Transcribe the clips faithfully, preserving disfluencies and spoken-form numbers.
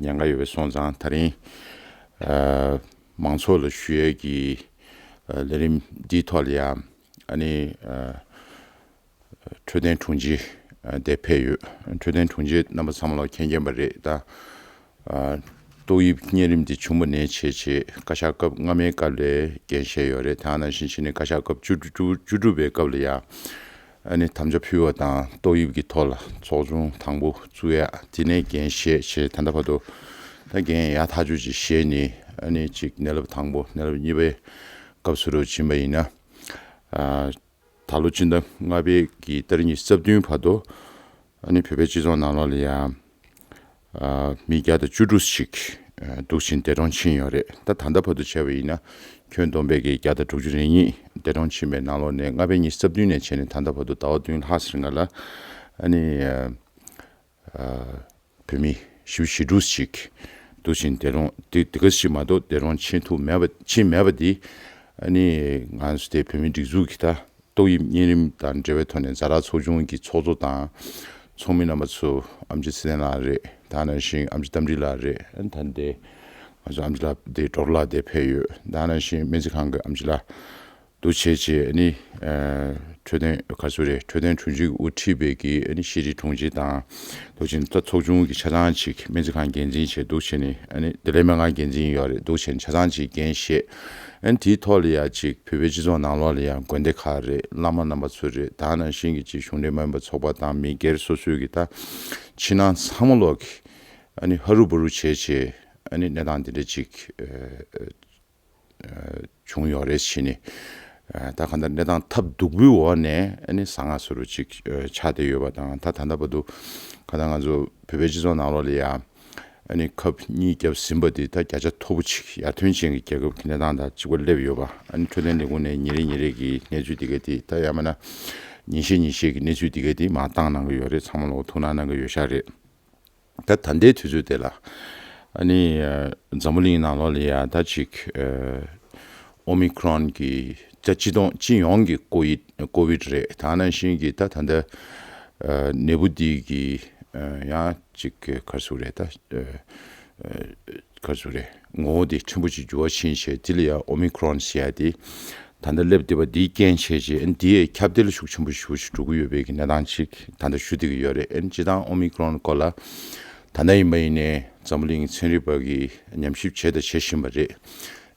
ཉེན་ཁ་ཡོད་པ་སོང་ཙང་། ད་རིང་ཨ་མང་ཚོགས་ལ་ཞུ་ཡས་ཀྱི་ཨ་ལས་རིམ་འདིའི་ཐོག་ལ་ཡང་ཨ་ནི་ཨ་འཕྲོད་བསྟེན་དྲུང་ཆེ་ཨ་དེ་ཕེབས་ཡོད། འཕྲོད་བསྟེན་དྲུང་ཆེ་རྣམ་པ་ཚང་མ་ལ་མཁྱེན་མཁྱེན་པ་རེད། ད་ཨ་ཏོག་དབྱིབས་གཉན་རིམས་འདི་བྱུང་བ་ནས་བྱས་བྱས་བཀའ་ཤག་སྐབས་སྔ་མའི་སྐབས་ལས་འགན་བཞེས་ཡོད་རེད། དེ་ནང་བཞིན་བྱས་ནས་བཀའ་ཤག་སྐབས་བཅུ་དྲུག་བཅུ་དྲུག་པའི་སྐབས་ལ་ཡང་ཨ་ནི་དམ་བཅའ་ཕུལ་བ་དང་ཏོག་དབྱིབས་ཀྱི་ཐོག་ལ་ཚོགས་ཆུང་དང་པོ་བཙུགས་ཡ་དེ་ནས་འགན་བཞེས་བྱས། ད་ལྟ་བར་དུ་ད་འགན་ཡག་ཐག་ཆོད་ཅིག་བཞེས་ནས་ཨ་ནི་ཅིག་གནས་ལབ་དང་པོ་གནས་ལབ་གཉིས་པའི་སྐབས་སུ་རུ་ཕྱིན་པ་ཡིན་ན། ཨ་ད་ལོ་སྤྱི་ཟླ་ལྔ་པའི་གི་ཏ་རིག་ཉི་ཤུ་རྩ་བདུན་བར་དུ་ཨ་ནི་བོད་པའི་སྤྱི་ཚོགས་ནང་ལོགས་ལ་ཡང་ཨ་མི་བརྒྱ་དང་བཅུ་དྲུག་ཅིག་ཨ་འདུག་བཞིན་འདས་གྲོངས་ཕྱིན་ཡོད་རེད། ད་ད་ལྟ་བར་དུ་བྱས་པ་ཡིན་ན་ཁྱོན་བསྡོམས་པའི་གི་བརྒྱ་དང་དྲུག་ཅུ་རེ་གཉིས་འདས་གྲོངས་ཕྱིན་པའི་ནང་ལོགས་ནས་ལྔ་པའི་ཉི་ཤུ་རྩ་བདུན་ནས་བྱས་ནས་ད་ལྟ་བར་དུ་ཟླ་བ་བདུན་ལྷག་ཙམ་སྔ་ལ་ཨ་ནི་ཨ་ཨ་བོད་མི་བཞི་བཅུ་ཞེ་དྲུག་ཅིག་འདུག་བཞིན་འདས་གྲོངས་དེ་དེ་ག་ཞིག་མ་གཏོགས་འདས་གྲོངས་ཕྱིན་ཐུབ་མེད་པ་ཕྱིན་མེད་པ་འདི་ཨ་ནི་ང་ཚོ་དེ་བོད་མི་སྒྲིག་འཛུགས་ཀྱི་ད་ཏོག་དབྱིབས་གཉན་རིམས་དང་འབྲེལ་བའི་ཐོག་ནས་ཛ་དྲག་ཚོགས་ཆུང་གི་ཚོགས་གཙོ་དང་ཚོགས་མི་རྣམ་པ་ཚོ་ཨམ་ཆི་ཚེ་བརྟན་ལགས་རེད། ད་ནང་བཞིན་ཨམ་ཆི་རྟ་མགྲིན་ལགས་རེད། ཨ་ནི་ད་འདི་ང་ཚོ་ཨམ་ཆི་ལགས་དེ་ཌོག་ཊར་ལགས་དེ་ཕེབས་ཡོད། ད་ནང་བཞིན་སྨན་རྩིས་ཁང་གི་ཨམ་ཆི་ལགས་འདུ་བྱས་བྱས་ཨ་ནི་ཨ་འཕྲོད་བསྟེན་ག་ཚོད་རེད། འཕྲོད་བསྟེན་དྲུང་ཆེ་གིས་དབུ་ཁྲིད་པའི་གི་ཨ་ནི་ཤེས་རིག་དྲུང་ཆེ་དང་འདུག་བྱས་ད་ཚོགས་ཆུང་གི་ཆ་ཚང་ཅིག་སྨན་རྩིས་ཁང་འགན་འཛིན་བྱས་འདུག་བྱས་ནས་ཨ་ནི་བདེ་ལེགས་སྨན་ཁང་འགན་འཛིན་ཡོད་རེད། འདུག་བྱས་ནས་ཆ་ཚང་ཅིག་འགན་བཞེས། ཨ་ནི་དེའི་ཐོག་ལ་ཡ་ཅིག་བོད་པའི་སྤྱི་ཚོགས་ནང་ལོགས་ལ་ཡ་དགོན་སྡེ་ཁག་རེད། བླ་མ་རྣམ་པ་ཚོ་རེད། ད་ནང་བཞིན་གྱི་ཅིག་གཞུང་འབྲེལ་མ་ཡིན་པ་ཚོགས་པ་དང་མི་སྒེར་སོ་སོའི་གི་ད་ཕྱི་ནང་ཚང་མ་ལོག་གི་ཨ་ནི་ཧ་རུ་བ་རུ་བྱས་བྱས་ཨ་ནི་གནས་སྟངས་འདི་འདྲ་ཅིག་ཨ་ཨ་བྱུང་ཡོད་རེད་བྱས་ནས། ཨ་ད་གང་ལྟར་གནས་སྟངས་ཐབས་སྡུག་པོའི་འོག་ནས་ཨ་ནི་གསང་སྔགས་སུ་རུ་ཅིག་ཨ་ཆགས་བསྡད་ཡོད་པ་དང་། ད་ད་ལྟ་བར་དུ་གང་ལྟར་ང་ཚོ་བོད་པའི་སྤྱི་ཚོགས་ནང་ལོགས་ལ་ཡ་ཨ་ནི་ཁབ་གཉིས་བརྒྱབ་ཟིན་པ་དེ་ད་བརྒྱ་ཆ་མཐོ་པོ་ཅིག་ཡར་ཐོན་ཅན་གྱི་རྒྱལ་ཁབ་ཀྱི་གནས་སྟངས་དང་གཅིག་པ་སླེབས་ཡོད་པ། ཨ་ནི་འཕྲོད་བསྟེན་ལས་ཁུངས་ནས་ཉིན་རེ་ཉིན་རེ་གི་གནས་ཚུལ་དེ་ག་དེ་ད་ཡང་མིན་ན་ཉིན་ཤས་ཉིན་ཤས་ཀྱི་གནས་ཚུལ་དེ་ག་དེ་མར་བཏང་གནང་གི་ཡོད་རེད། ཚང་མ་ལོག་ཐུགས་སྣང་གནང་གི་ཡོད་ཤག་རེད། ད་ད་ལྟའི་དུས་ཚོད་དེ་ལ་ཨ་ནི་ཨ་འཛམ་བུ་གླིང་ནང་ལོགས་ལ་ཡ་ད་ཅིག་ཨ་ཨོ་མི་ཁྲོན་གྱི་ད་སྤྱི་སྟོང་སྤྱི་ཡོངས་ཀྱི་ཀོ་ཝིད་ཀོ་ཝིད་རེད། ད་ནང་བཞིན་གྱི་ད་ད་ལྟ་ཨ་ནད་འབུ་འདི་གི་ཨ་ཡང་ཅིག་ག་རེ་ཟེར་དགོས་རེད། ད་ཨ་ག་རེ་ཟེར་དགོས་རེད། ངོ་བོ་དེ་ཕྲན་བུ་ཅིག་འགྱུར་བ་ཕྱིན་བྱས་དེ་ལ་ཡང་ཨོ་མི་ཁྲོན་ཟེར་ཡ་དེ་ད་ལྟ་སླེབས་བསྡད་པ་འདིའི་རྐྱེན་བྱས་རྗེས་ཨ་ནི་འདི་ཡས་ཁྱབ་གདལ་ཤུགས་ཆེན་པོ་ཞེ་པོ་ཞིག་འགྲོ་གི་ཡོད་པའི་གི་གནས་སྟངས་ཅིག་ད་ལྟ་ཞུ་བསྡད་ཀྱི་ཡོད་རེད། ཨ་ནི་སྤྱིར་བཏང་ཨོ་མི་ཁྲོན་སྐོར་ལ་ད་ལྟ་ཡིན་པ་ཡིན་ནའི་འཛམ་བུ་གླིང་གི་ཚན་རིག་པ་གིས་ཉམས་ཞིབ་བྱས་དང་བྱེད་བཞིན་པ་རེད།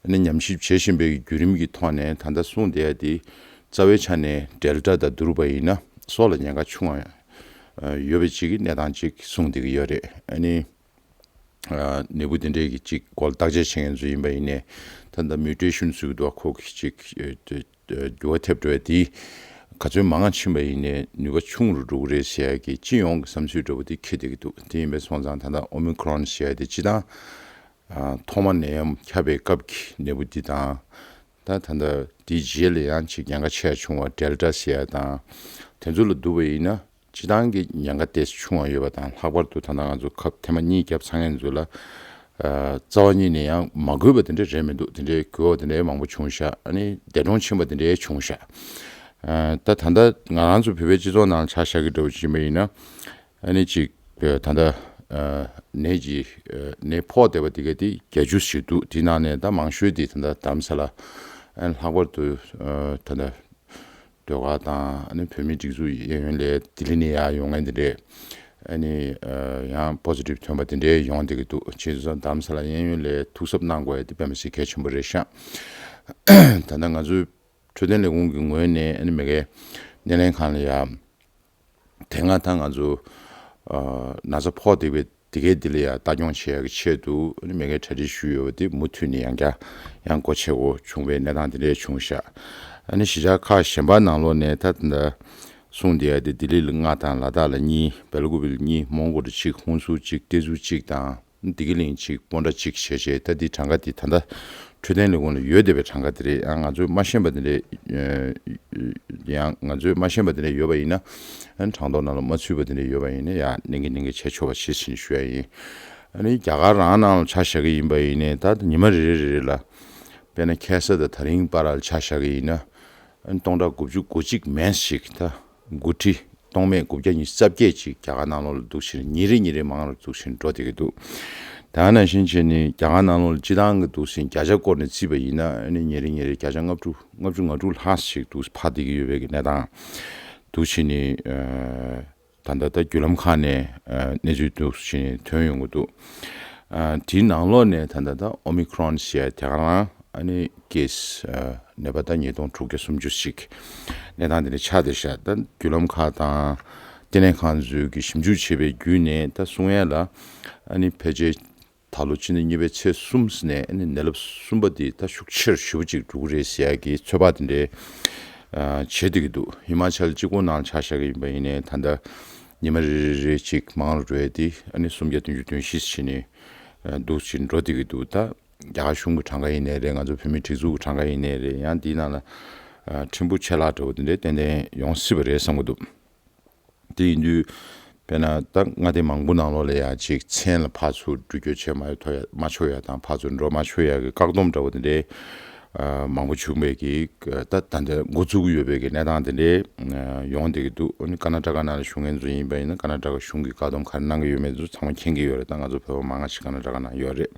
ཨ་ནི་ཉམས་ཞིབ་བྱེད་བཞིན་པའི་བརྒྱུད་རིམ་གྱི་ཐོག་ནས་ད་ལྟ་གསུངས་བསྡད་ཡ་དེ་རྩ་བའི་ཆ་ནས་ཌེལ་ཊ་དང་བསྡུར་བ་ཡིན་ན་སྲོག་ལ་ཉེན་ཁ་ཆུང་བ་ཡོད་པའི་ཅིག་གི་གནས་སྟངས་ཅིག་གསུངས་བསྡད་ཀྱི་ཡོད་རེད། ཨ་ནི་ཨ་ནད་འབུ་དེ་འདྲའི་གི་ཅིག་སྐོར་བརྟག་དཔྱད་བྱེད་མཁན་ཚོ་ཡིན་པ་ཡིན་ནའི་ད་ལྟ་མིའུ་ཊེ་ཤན་ཟེར་གྱི་འདུག་ཁོ་གི་ཅིག་ཨ་འགྱུར་བ་ཐེབས་འགྲོ་བ་དེ་ག་ཚོད་མང་ང་ཕྱིན་པ་ཡིན་ནའི་ནུས་པ་ཆུང་རུ་འགྲོ་གི་རེད་ཟེར་ཡ་གི་སྤྱི་ཡོངས་ཀྱི་བསམ་ཚུལ་འདྲ་པོ་དེ་འཁྱེར་བསྡད་ཀྱི་འདུག་དེ་ཡིན་པས་སོང་ཙང་ད་ལྟ་ཨོ་མི་ཁྲོན་ཟེར་ཡ་དེ་སྤྱིར་བཏང་ཨ་ཐོག་མ་ནད་ཡམས་ཁྱབ་པའི་སྐབས་ཀྱི་ནད་འབུ་འདི་དང་། ད་ད་ལྟ་དེའི་རྗེས་ལ་ཡང་ཅིག་ཉེན་ཁ་ཆེ་བ་བྱུང་བ་ཌེལ་ཊ་ཟེར་ཡ་དང་དེ་ཚོ་ལ་བསྡུར་བ་ཡིན་ན་སྤྱིར་བཏང་གི་ཉེན་ཁ་ཏོག་ཙམ་ཆུང་བ་ཡོད་པ་དང་། ལྷག་པར་དུ་ད་ལྟ་ང་ཚོ་ཁབ་ཐེངས་མ་གཉིས་བརྒྱབ་ཚར་མཁན་ཚོ་ལ་ཨ་རྩ་བ་ཉིད་ནས་ཡང་མ་འགོས་པ་དེ་འདྲ་རེད་མི་འདུག་དེ་འདྲའི་འགོས་པ་དེ་འདྲའི་མང་པོ་བྱུང་ཤག་ཨ་ནི་འདས་གྲོངས་ཕྱིན་པ་དེ་འདྲའི་བྱུང་ཤག་ཨ་ད་ད་ལྟ་ང་རང་ཚོ་བོད་པའི་སྤྱི་ཚོགས་ནང་ལ་ཆ་བཞག་གི་འདྲ་པོ་ཅིག་ཡིན་པ་ཡིན་ན། ཨ་ནི་ཅིག་ཨ་ད་ལྟ་ཨ་ནད་ཀྱི་ཨ་ནད་ཕོག་བསྡད་པ་དེ་ག་དེ་བརྒྱད་ཅུ་ཞིག་འདུག་དེའི་ནང་ནས་ད་མང་ཤོས་དེ་ད་ལྟ་རྡ་རམ་ས་ལ། ཨ་ནི་ལྷག་པར་དུ་ཨ་ད་ལྟ་ཟློས་གར་དང་ཨ་ནི་བོད་མིའི་སྒྲིག་འཛུགས་གཡས་གཡོན་ལས་ལྡི་ལི་ནས་ཡར་ཡོང་མཁན་དེ་འདྲས། ཨ་ནི་ཨ་ཡང་པོ་སི་ཊིབ་ཐོན་པ་དེ་འདྲས་ཡོང་བསྡད་ཀྱི་འདུག་བྱས་ཙང་རྡ་རམ་ས་ལ་གཡས་གཡོན་ལས་ཐུགས་གཟབ་གནང་དགོས་ཡ་དེ་དཔེ་མི་སྲིད་གལ་ཆེན་པོ་རེད་ཤག་ད་ལྟ་ང་ཚོའི་འཕྲོད་བསྟེན་ལས་ཁུངས་ཀྱི་ངོས་ནས་ཨ་ནི་མ་གིའི་སྣེ་ལེན་ཁང་ལ་ཡ། དེ་སྔ་ད་ང་ཚོ་ཨ་ན་ཚ་ཕོག་བསྡད་པའི་དེ་གའི་དེ་ལ་ཡང་ལྟ་སྐྱོང་བྱེད་ཡག་གི་ཆེད་དུ་ཨ་ནི་མ་གིའི་གྲ་སྒྲིག་ཞུས་ཡོད་པ་དེ་མུ་མཐུད་ནས་ཡང་བསྐྱར་ཡང་སྒོ་ཕྱེ་དགོས་བྱུང་བའི་གནས་སྟངས་དེ་འདྲས་བྱུང་ཤག་ཨ་ནི་གཞིས་ཆགས་ཁག་གཞན་པ་ནང་ལོགས་ནས་ད་ད་ལྟ་གསུངས་བསྡད་ཡ་དེ་ལྡི་ལི་ལ་ལྔ་དང་ལ་དྭགས་ལ་གཉིས། སྦེལ་ཀོབ་ལ་གཉིས། མོན་གྷོ་ལ་གཅིག་ཧུན་སུར་གཅིག་སྟེ་ཟུར་གཅིག་དང་། བདེ་སྐྱིད་གླིང་གཅིག་སྤོན་ཊ་གཅིག་བྱས་བྱས། ད་འདི་གྲངས་ཀ་འདི་ད་ལྟ་འཕྲོད་བསྟེན་ལས་ཁུངས་ལ་ཡོད་བསྡད་པའི་གྲངས་ཀ་འདི་རེད། ཡང་ང་ཚོས་མ་ཤེས་པ་འདི་འདྲས་ཡང་ང་ཚོས་མ་ཤེས་པ་འདི་འདྲས་ཡོད་པ་ཡིན་ན་ཨ་ནི་གྲངས་ཐོ་ནང་ལ་མ་ཚུད་པ་འདི་འདྲས་ཡོད་པ་ཡིན་ན་ཡང་ནན་གྱིས་ནན་གྱིས་བྱས་ཆོག་པ་བྱེད་ཟིན་ཞུ་ཡ་ཡིན། ཨ་ནི་རྒྱ་གར་རང་ནང་ལ་ཆ་བཞག་གི་ཡིན་པ་ཡིན་ནའི་ད་ཉི་མ་རེ་རེ་རེ་རེ་ལ་དཔེར་ན་ཁ་སང་དང་དེ་རིང་བར་ལ་ཆ་བཞག་གི་ཡིན་ན། ཨ་ནི་སྟོང་ཕྲག་དགུ་བཅུ་གོ་གཅིག་མན་ཞིག་ད་དགུ་ཁྲི་སྟོང་མེད་དགུ་བརྒྱ་ཉི་ཤུ་རྩ་བརྒྱད་ཅིག་རྒྱ་གར་ནང་ལོགས་ལ་འདུག་བཞིན་ཉིན་རེ་ཉིན་རེ་མང་རུ་འདུག་བཞིན་འགྲོ་བསྡད་ཀྱི་འདུག་ད་ནང་བཞིན་བྱས་ནས་རྒྱ་གར་ནང་ལོགས་ལ་སྤྱི་བཏང་གི་འདུག་ཟིན་བརྒྱ་ཆ་སྐོར་ནས་བརྩིས་པ་ཡིན་ན་ཨ་ནི་ཉིན་རེ་ཉིན་རེ་བརྒྱ་ཆ་ལྔ་བཅུ་ལྔ་བཅུ་ང་དྲུག་ལྷག་ཞིག་འདུག་འཕར་བསྡད་ཀྱི་ཡོད་པའི་གི་གནས་སྟངས་འདུག་བྱས་ནས། ད་ལྟ་ད་བརྒྱུད་ལམ་ཁག་ནས་གནས་ཚུལ་འདུག་བྱས་ནས་ཐོན་ཡོང་གི་འདུག་དེའི་ནང་ལོགས་ནས་ད་ལྟ་ད་ཨོ་མི་ཁྲོན་ཟེར་ཡ་དེ་ག་རང་ཨ་ནི་ཀེ་སི་ནད་པ་ད་ཉིས་སྟོང་དྲུག་བརྒྱ་སུམ་ཅུ་ཞིག་གནས་སྟངས་དེ་འདྲ་ཆགས་བསྡད་ཤག་ད་བརྒྱུད་ལམ་ཁག་དང་ལྟེ་གནས་ཁང་ཚོས་ཀྱི་ཞིབ་འཇུག་བྱས་པའི་བརྒྱུད་ནས་ད་གསུང་ཡ་ལ་ཨ་ནི་ཕལ་ཆེར་ད་ལོ་ཕྱི་ཟླ་གཉིས་པའི་ཚེས་གསུམ་ནས་ཨ་ནི་ནད་རླབས་གསུམ་པ་འདི་ད་ཤུགས་ཆེར་ཞེ་པོ་ཅིག་འགྲོ་གི་རེད་ཟེར་ཡ་གི་ཚོད་དཔག་དེ་འདྲའི་བྱེད་བསྡད་ཀྱི་འདུག་ཧི་མ་ཅལ་གཅིག་པོ་ནང་ཆ་བཞག་གི་ཡིན་པ་ཡིན་ནའི་ད་ལྟ་ཉི་མ་རེ་རེ་རེ་གཅིག་མང་རུ་འགྲོ་ཡ་དེ་ཨ་ནི་སུམ་བརྒྱ་བདུན་ཅུ་དོན་བཞི་ཕྱིན་ནས་འདུག་ཅིག་འགྲོ་བསྡད་ཀྱི་འདུག་ད་རྒྱ་གར་གཞུང་གི་གྲངས་ཀ་ཡིན་ནའི་རེད། ང་ཚོ་བོད་མིའི་སྒྲིག་འཛུགས་ཀྱི་གྲངས་ཀ་ཡིན་ནའི་རེད། ཡང་འདིའི་ནང་ལ་ཕྲན་བུ་ཆད་ལྷག་འདྲ་བོ་དེ་འདྲའི་ཏན་ཏན་ཡོང་སྲིད་པ་རེད་བསམ་གྱི་འདུག་དེ་ཡིན་དུས་དཔེར་ན་ད་མངའ་སྡེ་མང་པོ་ནང་ལོགས་ལ་ཡ་ཅིག་མཚན་ལ་ཕར་ཚུར་འགྲུལ་སྐྱོད་བྱེད་མ་ཐུབ་ཡ་མ་ཆོག་ཡ་དང་ཕར་ཚུར་འགྲོ་མ་ཆོག་ཡ་གི་བཀག་སྡོམ་འདྲ་བོ་དེ་འདྲའི་མང་པོ་བྱུང་བའི་གི་ད་ད་ལྟ་འགོ་བཙུགས་ཀྱི་ཡོད་པའི་གི་གནས་སྟངས་དེ་འདྲའི་ཡོང་བསྡད་ཀྱི་འདུག་ཨ་ནི་ཀར་ན་ཊ་ཀ་ནང་ལ་བཞུགས་མཁན་ཚོ་ཡིན་པ་ཡིན་ན་ཀར་ན་ཊ་ཀ་གཞུང་གིས་བཀག་སྡོམ་ག་རེ་གནང་གི་ཡོད་མེད་ཚོ་ཚང་མ་མཁྱེན་གྱི་ཡོད་རེད། ད་ང་ཚོ་བོད་པ་མང་ང་ཞིག་ཀར་ན་ཊ་ཀ་ནང་ཡོད་རེད།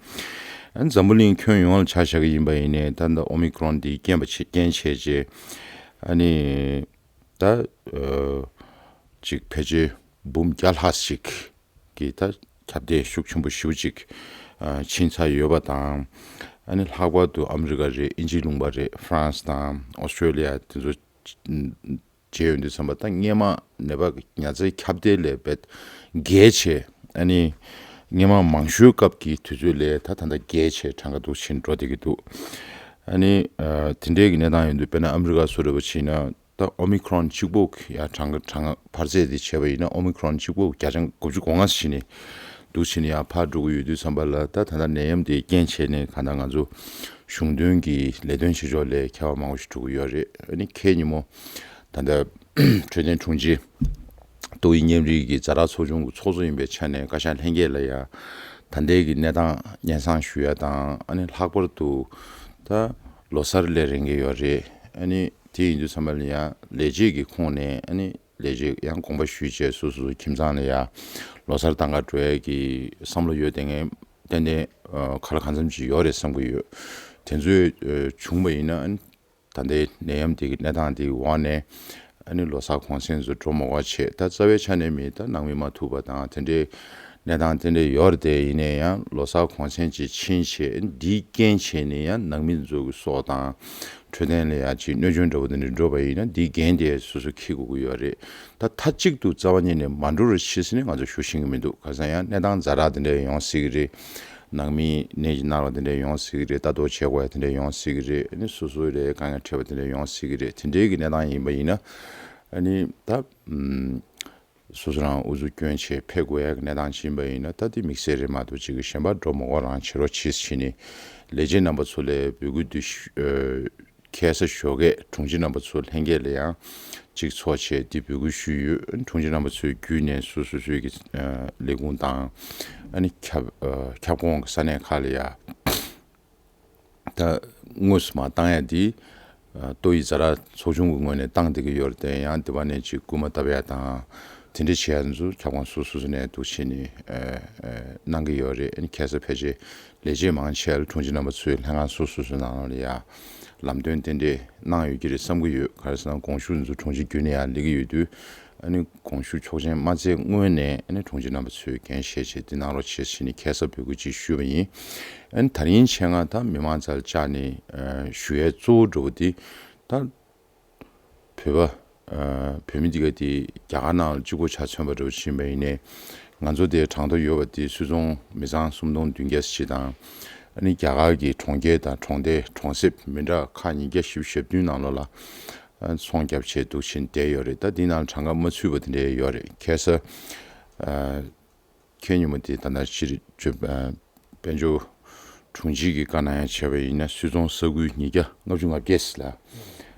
ཨ་ནི་འཛམ་བུ་གླིང་ཁྱོན་ཡོངས་ལ་ཆ་བཞག་གི་ཡིན་པ་ཡིན་ནའི་ད་ལྟ་ཨོ་མི་ཁྲོན་འདིའི་རྐྱེན་པ་ཆེ་རྐྱེན་བྱས་རྗེས་ཨ་ནི། ད་ཅིག་ཕལ་ཆེར་འབུམ་བརྒྱ་ལྷག་ཞིག་གིས་ད་ཁྱབ་གདལ་ཤུགས་ཆེན་པོ་ཞེ་པོ་ཅིག་ཕྱིན་ཚར་ཡོད་པ་དང་། ཨ་ནི་ལྷག་པར་དུ་ཨ་མི་རི་ཀ་རེད། དབྱིན་ཇིའི་ལུང་པ་རེད། ཧྥ་རན་སི་དང་ཨོ་སི་ཀྲོ་ལི་ཡ་དེ་ཚོ་མཇལ་ཡོང་དུས་ཙམ་པ་ད་སྔས་མ་ནད་པ་ཉ་ཚའི་ཁྱབ་གདལ་ལས་བེད་རྒྱས་ཆེ། ཨ་ནི་སྔས་མ་མང་ཤོས་སྐབས་ཀྱི་དུས་ཚོད་ལས་ད་ད་ལྟ་རྒྱས་ཆེ་གྲངས་ཀ་འདུག་ཕྱིན་འགྲོ་བསྡད་ཀྱི་འདུག་ཨ་ནི་དེ་འདྲའི་གི་གནས་སྟངས་ཡོང་དུས་དཔེར་ན་ཨ་མི་རི་ཀ་བཟོ་འདྲ་བ་ཕྱིན་ན། ད་ཨོ་མི་ཁྲོན་གཅིག་པོ་ཡ་གྲངས་གྲངས་འཕར་ཚད་དེ་བྱས་པ་ཡིན་ན་ཨོ་མི་ཁྲོན་གཅིག་པོ་བརྒྱ་ཆ་དགུ་བཅུ་གོ་ལྔ་ཕྱིན་ནས་འདུག་ཕྱིན་ནས་ཡར་ཕར་འགྲོ་གི་ཡོད་དུས་ཙམ་པ་ལ་ད་ད་ལྟ་ནད་ཡམས་དེ་རྐྱེན་བྱས་ནས་གང་ལྟར་ང་ཚོ་གཞུང་དོན་གྱི་ལས་དོན་བྱེད་ཕྱོགས་ལ་ཁྱད་པར་མང་པོ་ཞིག་འགྲོ་གི་ཡོད་རེད། ཨ་ནི་ཁའི་ཉིན་མོ་ད་ལྟ་འཕྲོད་བསྟེན་དྲུང་ཆེ་ཏོག་དབྱིབས་མཉམ་རིག་གི་ཛ་དྲག་ཚོགས་ཆུང་གི་ཚོགས་གཙོ་ཡིན་པའི་ཆ་ནས་བཀའ་ཤག་ལྷན་རྒྱས་ལ་ཡ་ད་ལྟའི་གི་གནས་སྟངས་སྙན་སེང་ཞུ་ཡ་དང་། ཨ་ནི་ལྷག་པར་དུ་ད་ལོ་གསར་སླེབས་རན་གྱི་ཡོད་རེད། ཨ་ནི། དེ་ཡིན་དུས་ཙམ་པ་ལ་ཡང་ལས་བྱེད་ཀྱི་ཁོངས་ནས་ཨ་ནི་ལས་བྱེད་ཡང་དགོངས་པ་ཞུས་བྱས་སོ་སོ་སོ་ཁྱིམ་ཚང་ལ་ཡང་ལོ་གསར་གཏང་ག་འགྲོ་ཡས་ཀྱི་བསམ་བློ་ཡོད་དེ་ངས་ཏན་ཏན་ཁ་ལ་གང་འཚམ་ཅིག་ཡོད་རེད་བསམ་གྱི་ཡོད། དེ་ཚོས་བྱུང་བ་ཡིན་ན་ཨ་ནི་ད་ལྟའི་ནད་ཡམས་དེ་གི་གནས་སྟངས་དེའི་འོག་ནས་ཨ་ནི་ལོ་གསར་གུང་སེང་ཚོ་འགྲོ་མ་དགོས་བྱས། ད་རྩ་བའི་ཆ་ནས་མི་ད་ནང་མི་མ་ཐུག་པ་དང་དེ་འདྲའི་གནས་སྟངས་དེ་འདྲ་ཡོད་རེད་དེ། ཡིན་ན་ཡང་ལོ་གསར་གུང་སེང་ཅིག་ཕྱིན་བྱས་འདིའི་རྐྱེན་བྱས་ནས་ཡང་ནང་མི་ཚོ་གི་སྲོག་དང་འཕྲོད་བསྟེན་ལ་ཡང་ཅིག་གནོད་སྐྱོན་འདྲ་བོ་དེ་འདྲ་འགྲོ་བ་ཡིན་ན་འདིའི་འགན་དེ་སོ་སོ་འཁྱེར་དགོས་ཀྱི་ཡོད་རེད། ད་མཐའ་གཅིག་ཏུ་རྩ་བ་ཉིད་ནས་མ་འགྲོ་རོགས་བྱེད་ཟེར་ནས་ང་ཚོ་ཞུ་ཤེས་ཀྱི་མི་འདུག་ག་རེ་ཟེར་ན་ཡང་གནས་སྟངས་ཛ་དྲག་དེ་འདྲ་ཡོང་སྲིད་ཀྱི་རེད། ནང་མིའི་ནད་ཀྱི་ན་རོ་དེ་འདྲ་ཡོང་སྲིད་ཀྱི་རེད། ལྟ་རྟོག་བྱེད་དགོས་ཡ་དེ་འདྲ་ཡོང་སྲིད་ཀྱི་རེད། ཨ་ནི་སོ་སོའི་ལ་དཀའ་ངལ་འཕྲད་པ་དེ་འདྲ་ཡོང་སྲིད་ཀྱི་རེད། དེ་འདྲའི་གི་གནས་སྟངས་ཡིན་པ་ཡིན་ན་ཨ་ནི་ད། སོ་སོ་རང་ཨུ་ཚུགས་སྐྱོན་བྱས་ཕེབས་དགོས་ཡ་གི་གནས་སྟངས་ཕྱིན་པ་ཡིན་ན་ད་དེ་དམིགས་བསལ་རེད་མ་གཏོགས་ཅིག་གི་གཞན་པ་འགྲོ་མ་དགོས་རང་བྱེད་རོགས་བྱེད་ཟེར་ནས་ལས་བྱེད་རྣམ་པ་ཚོ་ལ་འབོད་སྐུལ་འདི་ཞུ། ཁ་སང་ཞོགས་ཀས་དྲུང་ཆེ་རྣམ་པ་ཚོ་ལྷན་རྒྱས་ལ་ཡང་གཅིག་ཚོགས་བྱས་འདི་འབོད་སྐུལ་ཞུས་ཡོད། དྲུང་ཆེ་རྣམ་པ་ཚོའི་བརྒྱུད་ནས་སོ་སོ་སོའི་གི་ལས་ཁུངས་དང་ཨ་ནི་ཁྱབ་ཁྱབ་ཁོངས་ཀྱི་ས་གནས་ཁག་ལ་ཡང་། ད་དངོས་སུ་མར་བཏང་ཡ་འདི་ཏོག་དབྱིབས་ཛ་དྲག་ཚོགས་ཆུང་གི་ངོས་ནས་བཏང་བསྡད་ཀྱི་ཡོད་རེད་དེ། ཡང་འདི་བ་ནས་ཅིག་སྐུལ་མ་བཏབ་ཡ་དང་དེ་འདྲ་བྱེད་ཡ་ཚོ་ཁྱབ་ཁོངས་སོ་སོ་སོ་ནས་འདུག་བྱས་ནས་གནང་གི་ཡོད་རེད། ཨ་ནི་ཁ་སང་ཕལ་ཆེར་ལས་བྱེད་མང་ཆེ་བ་ལ་དྲུང་ཆེ་རྣམ་པ་ཚོའི་ལྷན་ཁང་སོ་སོ་སོ་ནང་ལ་ཡ་ལམ་སྟོན་ཏན་ཏན་གནང་ཡོད་ཀྱི་རེད་བསམ་གྱི་ཡོད། ག་རེ་ཟེར་ན་དགོངས་ཞུ་འདི་ཚོ་དྲུང་ཆེ་བརྒྱུད་ནས་ཡར་སླེབས་ཀྱི་ཡོད་དུས། ཨ་ནི་དགོངས་ཞུ་ཆོག་མཆན་མ་བསྩལ་སྔོན་ནས་ཨ་ནི་དྲུང་ཆེ་རྣམ་པ་ཚོས་འགན་བཞེས་བྱས་འདི་གནང་རོགས་བྱེད་ཟེར་ནས་ཁ་སང་འབོད་སྐུལ་ཅིག་ཞུས་པ་ཡིན། ཨ་ནི་དེ་རིང་ཆེད་མངགས་ད་མི་མང་རྩར་བཅར་ནས་ཞུ་ཡས་གཙོ་བོ་འདྲ་བོ་འདི་ད་བོད་པ་བོད་མི་འདི་ག་དེ་རྒྱ་གར་ནང་ལ་གཅིག་པོ་ཆ་མཚོན་པ་འདྲ་བོ་ཕྱིན་པ་ཡིན་ནའི་ང་ཚོ་དེ་གྲངས་ཐོ་ཡོད་པ་དེ་སུད་ཚོང་མི་ཚང་སུམ་སྟོང་བདུན་བརྒྱ་ཞིག་དང་། ཨ་ནི་རྒྱ་གར་གྱི་གྲོང་ཁྱེར་དང་གྲོང་རྡལ་གྲོང་གསེབ་མི་འདྲ་ཁག་ཉིས་བརྒྱ་བཞི་བཅུ་ཞེ་བདུན་ནང་ལོགས་ལ། ཚོང་རྒྱབ་བྱས་འདུག་ཕྱིན་བསྡད་ཡོད་རེད། ད་འདི་ནང་གྲངས་ཀ་མ་ཚུད་པ་དེ་འདྲ་ཡོད་རེད། ཁ་སང་ཁའི་ཉིན་མོ་དེ་ད་ལྟ་ཕྱིར་དཔལ་འབྱོར་དྲུང་ཆེ་གིས་བཀའ་གནང་ཡ་བྱས་པ་ཡིན་ན་སུད་ཚོང་ས་ཁུལ་ཉིས་བརྒྱ་ལྔ་བཅུ་ང་བརྒྱད་ལ་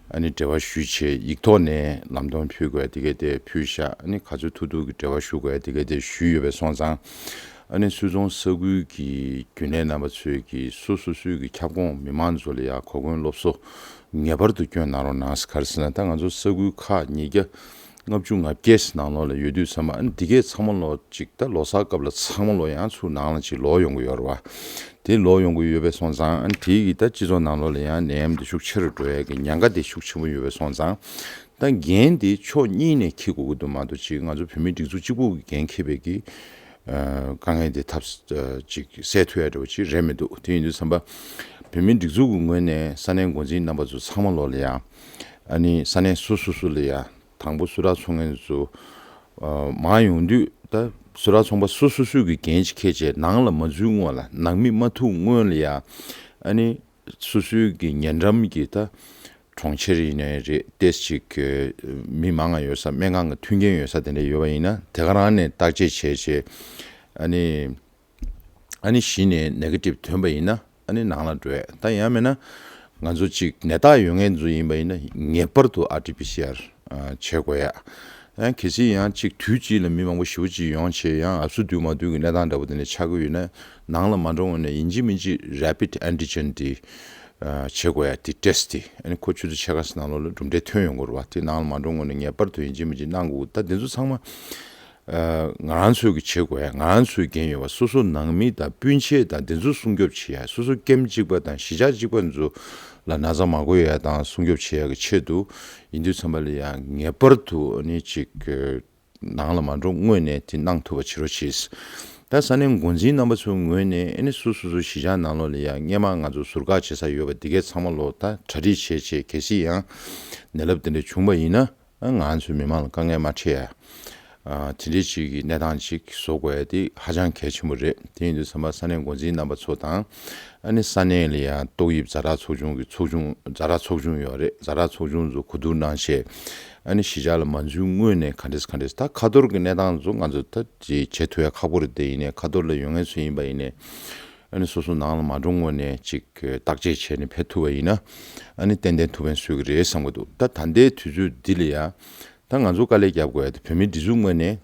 ཨ་ནི་འབྲེལ་བ་ཞུས་བྱས་ཡིག་ཐོག་ནས་ལམ་སྟོན་ཕུལ་དགོས་དེ་གས་དེ་ཕུལ་ཤག་ཨ་ནི་ག་ཚོད་ཐུབ་ཐུབ་ཀྱི་འབྲེལ་བ་ཞུ་དགོས་དེ་གས་དེ་ཞུས་ཡོད་པས་སོང་ཙང་། ཨ་ནི་སུད་ཚོང་ས་ཁུལ་གྱི་རྒྱུན་ལས་རྣམ་པ་ཚོས་ཀྱིས་སོ་སོ་སོའི་གི་ཁྱབ་ཁོངས་མི་མང་ཚོ་ལ་ཡ་གོ་སྐོན་སློབ་གསོ་ངེས་པར་དུ་སྐྱོན་གནང་རོགས་གནང་། ག་རེ་ཟེར་ན་ད་ང་ཚོ་ས་ཁུལ་ཁག་ཉིས་བརྒྱ་ ལྔ་བཅུ་ང་བརྒྱད་ནང་ལོགས་ལ་ཡོད་དུས་ཙམ་པ། ཨ་ནི་འདི་གས་ཚང་མ་ལོ་ཅིག་ད་ལོ་གསར་སྐབས་ལ་ཚང་མ་ལོ་ཡང་ཚུར་ནང་ལ་ཅིག་ལོག་ཡོང་གི་ཡོད་རེད་བ། དེ་ལོག་ཡོང་གི་ཡོད་པས་སོང་ཙང་། ཨ་ནི་དེ་གི་ད་སྤྱི་ཚོགས་ནང་ལོགས་ལ་ཡང་ནད་ཡམས་དེ་ཤུགས་ཆེ་རུ་འགྲོ་ཡ་གི་ཉེན་ཁ་དེ་ཤུགས་ཆེན་པོ་ཡོད་པས་སོང་ཙང་། ད་འགན་དེ་ཕྱོགས་གཉིས་ནས་འཁྱེར་དགོས་ཀྱི་འདུག་མ་གཏོགས། ཅིག་ང་ཚོ་བོད་མིའི་སྒྲིག་འཛུགས་གཅིག་པུ་གི་འགན་འཁྱེར་བའི་གི་ཨ་དཀའ་ངལ་དེ་ཐབས་ཨ་ཅིག་སེལ་ཐུབ་ཡ་འདྲ་བོ་ཅིག་རེད་མི་འདུག་དེ་ཡིན་དུས་ཙམ་པ། བོད་མིའི་སྒྲིག་འཛུགས་ཀྱི་ངོས་ནས་ས་གནས་འགོ་འཛིན་རྣམ་པ་ཚོ་ཚང་མ་ལོ་ལ་ཡང་། ཨ་ནི་ས་གནས་སོ་སོ་སོ་ལ་ཡང་། དང་པོ་སུ་ར་ཚོང་མཁན་ཚོ་ཨ་མར་ཡོང་དུས། ད་སུ་ར་ཚོང་པ་སོ་སོ་སོས་ཀྱི་འགན་ཅིག་འཁྱེར་བྱས། ནང་ལ་མ་འཛུལ་སྔོན་ལ། ནང་མི་མ་ཐུག་སྔོན་ལ་ཡང་། ཨ་ནི་སོ་སོའི་གི་ཉེ་འགྲམ་གྱི་ད་གྲོང་ཁྱེར་ཡིན་ནའི་རེད། ཏོག་ཙམ་ཅིག་གི་མི་མང་ང་ཡོད་ས། སྨན་ཁང་གི་མཐུན་རྐྱེན་ཡོད་ས་དེ་འདྲ་ཡོད་པ་ཡིན་ན། དེ་ག་རང་ནས་བརྟག་དཔྱད་བྱས་བྱས། ཨ་ནི། ཨ་ནི་གཞི་ནས་ནེ་གེ་ཊིབ་ཐོན་པ་ཡིན་ན། ཨ་ནི་ནང་ལ་འགྲོ་ཡ། ད་ཡང་མིན་ན་ང་ཚོ་ཅིག་ནད་རྟགས་ཡོད་མཁན་ཚོ་ཡིན་པ་ཡིན་ན། ངེས་པར་དུ་ཨར་ཊི་པི་སི་ཨར་ཨ་བྱེད་དགོས་ཡ། ཡང་གལ་སྲིད་ཡང་ཅིག་དུས་གཅིག་ལ་མི་མང་པོ་ཞེ་པོ་ཅིག་ཡོང་བྱས། ཡང་ཨབ་སུ་བསྡུ་མ་བསྡུ་གི་གནས་སྟངས་འདྲ་པོ་དེ་འདྲ་ཆགས་ཀྱི་ཡོད་ན། ནང་ལ་མ་འགྲོ་སྔོན་ནས་ཡིན་གཅིག་མིན་གཅིག་རེ་པིཌ་ཨན་ཊི་ཇེན་དེ་ཨ་བྱེད་དགོས་ཡ། དེ་ཊེ་སི་ཊི་དེ། ཨ་ནི་ཁོ་ཆུ་ཚོད་ཕྱེད་ཀ་ཙམ་ནང་ལོགས་ལ་གྲུབ་འབྲས་ཐོན་ཡོང་གི་རེད་བ། དེ་ནང་ལ་མ་འགྲོ་སྔོན་ནས་ངེས་པར་དུ་ཡིན་གཅིག་མིན་གཅིག་གནང་དགོས། ད་དེ་ཚོ་ཚང་མ། ཨ་ང་རང་ཚོས་ཀྱི་བྱེད་དགོས་ཡ། ང་རང་ཚོའི་འགན་ཡོད་པ། སོ་སོ་ནང་མི་དང་སྤུན་མཆེད་དང་དེ་ཚོ་སྲུང་སྐྱོབ་བྱེད་ཡ། སོ་སོ་ཁྱིམ་གཅིག་པ་དང་གཞིས་ཆགས་གཅིག་པ་ཚོ་ལ་ན་ཚ་མ་འགོ་ཡ་དང་སྲུང་སྐྱོབ་བྱེད་ཡ་གི་ཆེད་དུ་ཡིན་དུས་ཙམ་པ་ལ་ཡ། ངེས་པར་དུ་ཨ་ནི་ཅིག་ནང་ལ་མ་འགྲོ་སྔོན་ནས་དེ་གནང་ཐུབ་པ་བྱེད་རོགས་གྱིས། ད་ས་གནས་འགོ་འཛིན་རྣམ་པ་ཚོའི་ངོས་ནས། ཨ་ནི་སོ་སོ་སོ་གཞིས་ཆགས་ནང་ལོགས་ལ་ཡ་སྔོན་མ་ང་ཚོ་ཟུར་བཀག་བྱེད་ས་ཡོད་པ་དེ་གས་ཚང་མ་ལོ་ད་གྲ་སྒྲིག་བྱས་བྱས། གལ་སྲིད་ཡང་ནད་རླབས་དེ་འདྲ་བྱུང་བ་ཡིན་ན། ང་ཚོའི་མི་མང་ལ་དཀའ་ངལ་མ་འཕྲད་ཡ། ཨ་དེ་འདྲའི་ཅིག་གི་གནས་སྟངས་ཅིག་བཟོ་དགོས་ཡ་དེ་ཧ་ཅང་གལ་ཆེན་པོ་རེད། དེ་ཡིན་དུས་ཙམ་པ་ས་གནས་འགོ་འཛིན་རྣམ་པ་ཚོ་དང་། ཨ་ནི་ས་གནས་ལ་ཡང་ཏོག་དབྱིབས་ཛ་དྲག་ཚོགས་ཆུང་གི་ཚོགས་ཆུང་། ཛ་དྲག་ཚོགས་ཆུང་ཡོད་རེད། ཛ་དྲག་ཚོགས་ཆུང་ཚོ་གོ་བསྡུར་གནང་བྱས། ཨ་ནི་གཞིས་ཆགས་ལ་མ་འཛུལ་སྔོན་ནས་ག་འདྲས་ག་འདྲས། ད་ཁ་ཐོར་གྱི་གནས་སྟངས་ཚོ་ང་ཚོ་ད་ཅིག་བྱེད་ཐུབ་ཡ་ཁག་པོ་རེད། དེ་ཡིན་ནའི་ཁ་ཐོར་ལ་ཡོད་མཁན་ཚོ་ཡིན་པ་ཡིན་ནའི། ཨ་ནི་སོ་སོ་ནང་ལ་མ་འགྲོ་སྔོན་ནས་ཅིག་བརྟག་དཔྱད་བྱས་ནས་ཕེབས་ཐུབ་པ་ཡིན་ན། ཨ་ནི་ཏན་ཏན་ཐུགས་ཕན་གསོས་ཀྱི་རེད་བསམ་གྱི་འདུག་ད་ད་ལྟའི་དུས་ཚོད་འདི་ལ་ཡ། ད་ང་ཚོ་དཀའ་ལས་རྒྱབ་དགོས་ཡ་དེ་བོད་མིའི་སྒྲིག་འཛུགས་ངོས་ནས།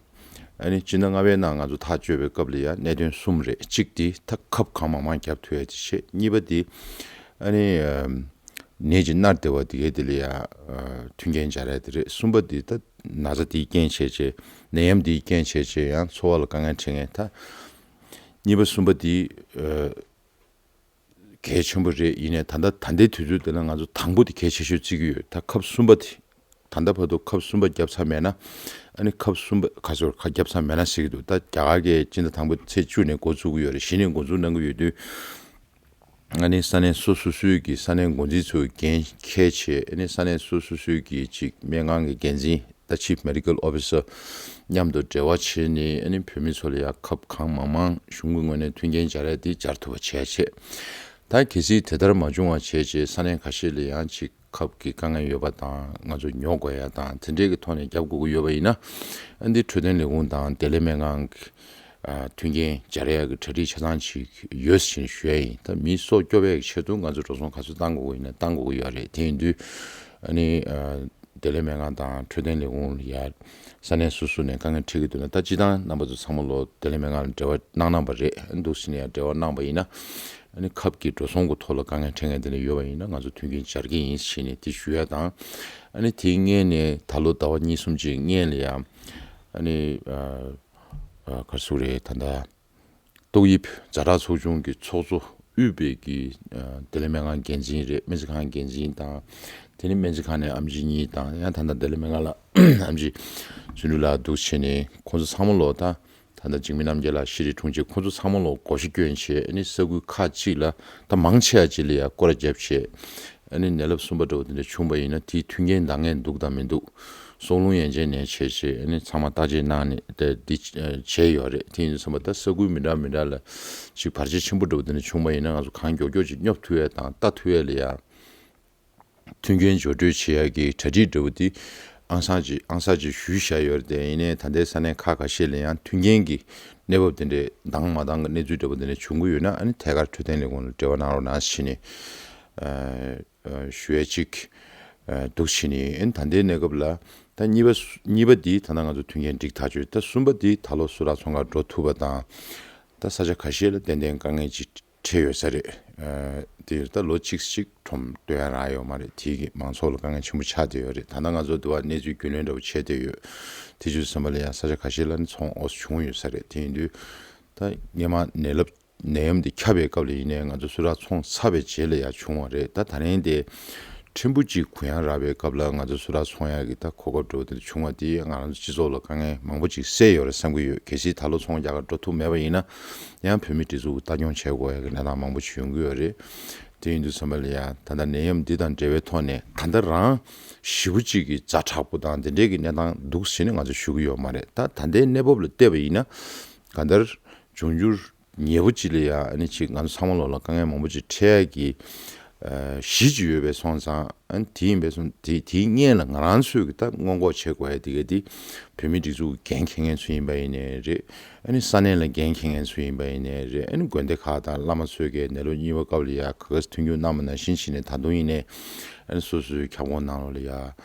ཨ་ནི་སྤྱི་ཟླ་ལྔ་པའི་ནང་ང་ཚོ་ཐག་གཅོད་པའི་སྐབས་ལ་ཡ་གནད་དོན་གསུམ་རེད། གཅིག་དེ་ད་ཁབ་གང་མང་མང་བརྒྱབ་ཐུབ་ཡ་དེ་བྱས། གཉིས་པ་དེ་ཨ་ནི་ཨམ་ནད་ཀྱིས་མནར་བསྡད་པ་དེ་གའི་དེ་ལ་ཡ་ཨ་མཐུན་རྐྱེན་སྦྱར་ཡ་དེ་རེད། གསུམ་པ་དེ་ད་ན་ཚ་དེའི་རྐྱེན་བྱས་བྱས། ནད་ཡམས་དེའི་རྐྱེན་བྱས་བྱས་ཡང་འཚོ་བ་ལ་དཀའ་ངལ་འཕྲད་མཁན། ད་གཉིས་པ་གསུམ་པ་དེ་ཨ་གལ་ཆེན་པོ་རེད། ཡིན་ནའི་ད་ལྟ་ད་ལྟའི་དུས་ཚོད་འདི་ལ་ང་ཚོ་དང་པོ་དེ་གལ་ཆེ་ཤོས་བརྩི་གི་ཡོད། ད་ཁབ་གསུམ་པ་དེ། ད་ལྟ་བར་དུ་ཁབ་གསུམ་པ་བརྒྱབ་ཚར་མེད་ན། ཨ་ནི་ཁབ་གསུམ་པ་ག་ཚོད་ཁ་བརྒྱབ་ཚར་མེད་ན་ཟེར་གྱི་འདུག་ད་རྒྱ་གར་གྱིས་སྤྱི་ཟླ་དང་པོ་ཚེས་བཅུ་ནས་འགོ་བཙུགས་ཀྱི་ཡོད་རེད། གཞི་ནས་འགོ་འཛུགས་གནང་གི་ཡོད་དུས། ཨ་ནི་ས་གནས་སོ་སོ་སོའི་གི་ས་གནས་འགོ་འཛིན་ཚོའི་འགན་འཁྱེར་བྱས། ཨ་ནི་ས་གནས་སོ་སོ་སོའི་གི་ཅིག་སྨན་ཁང་གི་འགན་འཛིན། ད་Chief Medical Officer མཉམ་དུ་འབྲེལ་བ་བྱས་ནས། ཨ་ནི་བོད་མི་ཚོ་ལ་ཡ་ཁབ་གང་མང་མང་གཞུང་གི་ངོས་ནས་མཐུན་རྐྱེན་སྦྱར་ཡ་དེ་སྦྱར་ཐུབ་པ་བྱས་བྱས། ད་གལ་སྲིད་དེ་ལྟར་མ་བྱུང་བ་བྱས་བྱས། ས་གནས་ཁ་ཤས་ལ་ཡང་ཅིག་ཁབ་ཀྱི་དཀའ་ངལ་ཡོད་པ་དང་། ང་ཚོ་ཉོ་དགོས་ཡ་དང་དེ་འདྲའི་གི་ཐོག་ནས་རྒྱབ་དགོས་ཀྱི་ཡོད་པ་ཡིན་ན། ཨ་འདི་འཕྲོད་བསྟེན་ལས་ཁུངས་དང་བདེ་ལེགས་སྨན་ཁང་གི་ཨ་མཐུན་རྐྱེན་སྦྱར་ཡ་གི་གྲ་སྒྲིག་ཆ་ཚང་ཅིག་ཡོད་ཟེར་ཞུ་ཡ་ཡིན། ད་མི་སྲོག་སྐྱོབ་ཡ་གི་ཆེད་དུ་ང་ཚོ་འགྲོ་སོང་ག་ཚོད་བཏང་དགོས་ཀྱི་ཡིན་ན་བཏང་དགོས་ཀྱི་ཡོད་རེད། དེ་ཡིན་དུས་ཨ་ནི་ཨ་བདེ་ལེགས་སྨན་ཁང་དང་འཕྲོད་བསྟེན་ལས་ཁུངས་ལ་ཡ་ས་གནས་སོ་སོ་ནས་དཀའ་ངལ་འཕྲད་ཀྱི་འདུག་ན། ད་སྤྱིར་བཏང་རྣམ་པ་ཚོ་ཚང་མ་ལོ་བདེ་ལེགས་སྨན་ཁང་ལ་འབྲེལ་བ་གནང་གནང་པ་རེད། འདུག་ཟེར་ནས་ཡང་འབྲེལ་བ་གནང་པ་ཡིན་ན། ཨ་ནི་ཁབ་ཀྱི་འགྲོ་སོང་གི་ཐོག་ལ་དཀའ་ངལ་འཕྲད་མཁན་དེ་འདྲ་ཡོད་པ་ཡིན་ན་ང་ཚོ་མཐུན་རྐྱེན་སྦྱར་གྱི་ཡིན་ཟེར་ནས་དེ་ཞུ་ཡ་དང་། ཨ་ནི་དེའི་སྔོན་ནས་ད་ལོ་ཟླ་བ་གཉིས་གསུམ་ཅིག་སྔོན་ལ་ཡང་། ཨ་ནི་ཨ་ཨ་ག་རེ་ཟེར་དགོས་རེད། ད་ལྟ་ཏོག་དབྱིབས་ཛ་དྲག་ཚོགས་ཆུང་གི་ཚོགས་གཙོ་དབུས་པའི་གི་ཨ་བདེ་ལེགས་སྨན་ཁང་འགན་འཛིན་རེད། སྨན་རྩིས་ཁང་འགན་འཛིན་དང་། དེ་ནས་སྨན་རྩིས་ཁང་ནས་ཨེམ་ཆི་གཉིས་དང་། ཡང་ད་ལྟ་བདེ་ལེགས་སྨན་ཁང་ལ་ཨེམ་ཆི་ཚུལ་ཁྲིམས་ལགས་འདུག་བྱས་ནས་ཁོང་ཚོ་ཚང་མ་ལོ་ད། ད་ལྟ་འཇིགས་མེད་རྣམ་རྒྱལ་ལགས་ཤེས་རིག་དྲུང་ཆེ། ཁོང་ཚོ་ཚང་མ་ལོ་སྒོར་གཞས་བསྐྱོན་བྱས། ཨ་ནི་ས་ཁུལ་ཁག་ཅིག་ལ་ད་མང་ཆེ་བ་ཅིག་ལ་ཡ་སྐོར་ར་བརྒྱབ་བྱས། ཨ་ནི་ནད་རླབས་གསུམ་པ་འདྲ་བོ་དེ་འདྲ་བྱུང་པ་ཡིན་ན་དེའི་མཐུན་རྐྱེན་འདང་ངེས་འདུག་དང་མི་འདུག་སྲོག་རླུང་ཡན་ཆད་ནས་བྱས་བྱས། ཨ་ནི་ཚང་མ་བརྟག་དཔྱད་གནང་ནས་ད་འདི་བྱས་ཡོད་རེད། དེ་ཡིན་དུས་ཙམ་པ་ད་ས་ཁུལ་མི་འདྲ་མི་འདྲ་ལ་ཅིག་བར་ཆད་ཆེན་པོ་འདྲ་བོ་དེ་འདྲ་བྱུང་པ་ཡིན་ན་ང་ཚོ་གང་མགྱོགས་མགྱོགས་ཅིག་སྙོབ་ཐུབ་ཡ་དང་ལྟ་ཐུབ་ཡ་ལ་ཡ། མཐུན་རྐྱེན་སྦྱོར་སྤྲོད་བྱེད་ཡག་གི་གྲ་སྒྲིག་འདྲ་བོ་དེ་ཨང་སང་ཅིག་ཨང་སང་ཅིག་ཞུས་བཞག་ཡོད་རེད་དེ། ཡིན་ནའི་ད་ལྟའི་ས་གནས་ཁག་ཁ་ཤས་ལ་ཡང་མཐུན་རྐྱེན་གྱི་གནས་བབ་དེ་འདྲའི་འདང་མ་འདང་གི་གནས་ཚུལ་འདྲ་བོ་དེ་འདྲ་བྱུང་གི་ཡོད་ན། ཨ་ནི་ཐད་ཀར་འཕྲོད་བསྟེན་ལས་ཁུངས་ལ་འབྲེལ་བ་གནང་རོགས་གནང་ཞེས་ནས་ཨ་ཨ་ཞུ་ཡ་གཅིག་ཨ་འདུག་བྱས་ནས། ཨ་ནི་ད་ལྟའི་གནས་སྐབས་ལ་ད་གཉིས་པ་གཉིས་པ་འདི་ད་ལྟ་ང་ཚོ་མཐུན་རྐྱེན་འགྲིག་ཐག་ཆོད། ད་གསུམ་པ་འདི་ད་ལོ་སུ་ར་ཚོང་ཁང་འགྲོ་ཐུབ་པ་དང་། ད་ས་ཆ་ཁ་ཤས་ལ་ཏན་ཏན་དཀའ་ངལ་ཅིག་འཕྲད་ཡོད་ས་རེད། ཨ་དེ་ད་ལོ་གཅིག་ཅིག་ཁྲོམ་སྟོན་ཡ་རག་ཡོད་མ་རེད། དེ་གི་མང་ཚོགས་ལ་དཀའ་ངལ་ཆེན་པོ་ཆགས་བསྡད་ཡོད་རེད། ད་ལྟ་ང་ཚོ་འདི་བ་གནས་ཚུལ་རྒྱུས་ལོན་འདྲ་པོ་བྱས་བསྡད་ཡོད། དེ་བྱས་ཙང་ལ་ཡང་ས་ཆ་ཁ་ཤས་ལ་ནི་ཚོང་ཨོ་བྱུང་ཡོད་ས་རེད། དེ་ཡིན་དུས་ད་སྔོན་མ་ནད་རླབས་ནད་ཡམས་འདི་ཁྱབ་པའི་སྐབས་ལ་ཡིན་ནའི་ང་ཚོ་སུ་རག་ཚོང་ཚར་བའི་རྗེས་ལ་ཡང་བྱུང་བ་རེད། ད་ད་རིང་དེ་ཕྲན་བུ་ཅིག་གུ་ཡངས་རག་པའི་སྐབས་ལ་ང་ཚོ་སུ་རག་ཚོང་ཡག་གི་ད་གོ་སྐབས་འདྲ་པོ་དེ་འདྲ་བྱུང་བ་དེ་ང་རང་ཚོ་སྤྱི་ཚོགས་ལ་དཀའ་ངལ་མང་པོ་ཅིག་སེལ་ཡོད་རེད་བསམ་གྱི་ཡོད། གལ་སྲིད་ད་ལོ་ཚོང་རྒྱག་ག་འགྲོ་ཐུབ་མེད་པ་ཡིན་ན་ཡང་བོད་མིའི་སྒྲིག་འཛུགས་ཀྱི་ལྟ་སྐྱོང་བྱེད་དགོས་ཡག་གི་གནས་སྟངས་མང་པོ་ཅིག་ཡོང་གི་ཡོད་རེད། དེ་ཡིན་དུས་ཙམ་པ་ལ་ཡང་ད་ལྟ་ནད་ཡམས་འདི་དང་འབྲེལ་བའི་ཐོག་ནས་ད་ལྟ་རང་ཞེ་པོ་ཅིག་གི་ཛ་དྲག་པོ་དང་དེ་འདྲའི་གི་གནས་སྟངས་འདུག་ཟེར་ནས་ང་ཚོ་ཞུ་གི་ཡོད་མ་རེད། ད་ད་ལྟའི་གནས་བབ་ལ་བལྟས་པ་ཡིན་ན་གང་ལྟར་འབྱུང་འགྱུར་ཉེ་པོ་ཅིག་ལ་ཡང་ཨ་ནི་ཅིག་ང་ཚོ་ཚང་མ་ལོག་ལ་དཀའ་ངལ་མང་པོ་ཅིག་འཕྲད་ཡག་གི་ཨ་གཞི་ཅིག་ཡོད་པའི་སོང་ཙང་། ཨ་ནི་དེ་ཡིན་པའི་སོང་དེ་དེའི་སྔོན་ལ་ང་རང་ཚོས་ཀྱི་ད་སྔོན་འགོག་བྱེད་དགོས་ཡ་དེ་ག་དེ་བོད་མིའི་སྒྲིག་འཛུགས་ཀྱི་འགན་འཁྱེར་མཁན་ཚོ་ཡིན་པ་ཡིན་ནའི་རེད། ཨ་ནི་ས་གནས་ལ་འགན་འཁྱེར་མཁན་ཚོ་ཡིན་པ་ཡིན་ནའི་རེད། ཨ་ནི་དགོན་སྡེ་ཁག་དང་བླ་མ་ཚོས་ཀྱི་ནད་ལོ་གཉིས་པ་སྐབས་ལ་ཡ་ག་ག་ཚོད་མཐུན་འགྱུར་གནང་བ་ནང་བཞིན་བྱས་ནས་ད་དུང་ཡིན་ནའི་ཨ་ནི་སོ་སོའི་ཁྱབ་ཁོངས་ནང་ལོགས་ལ་ཡ་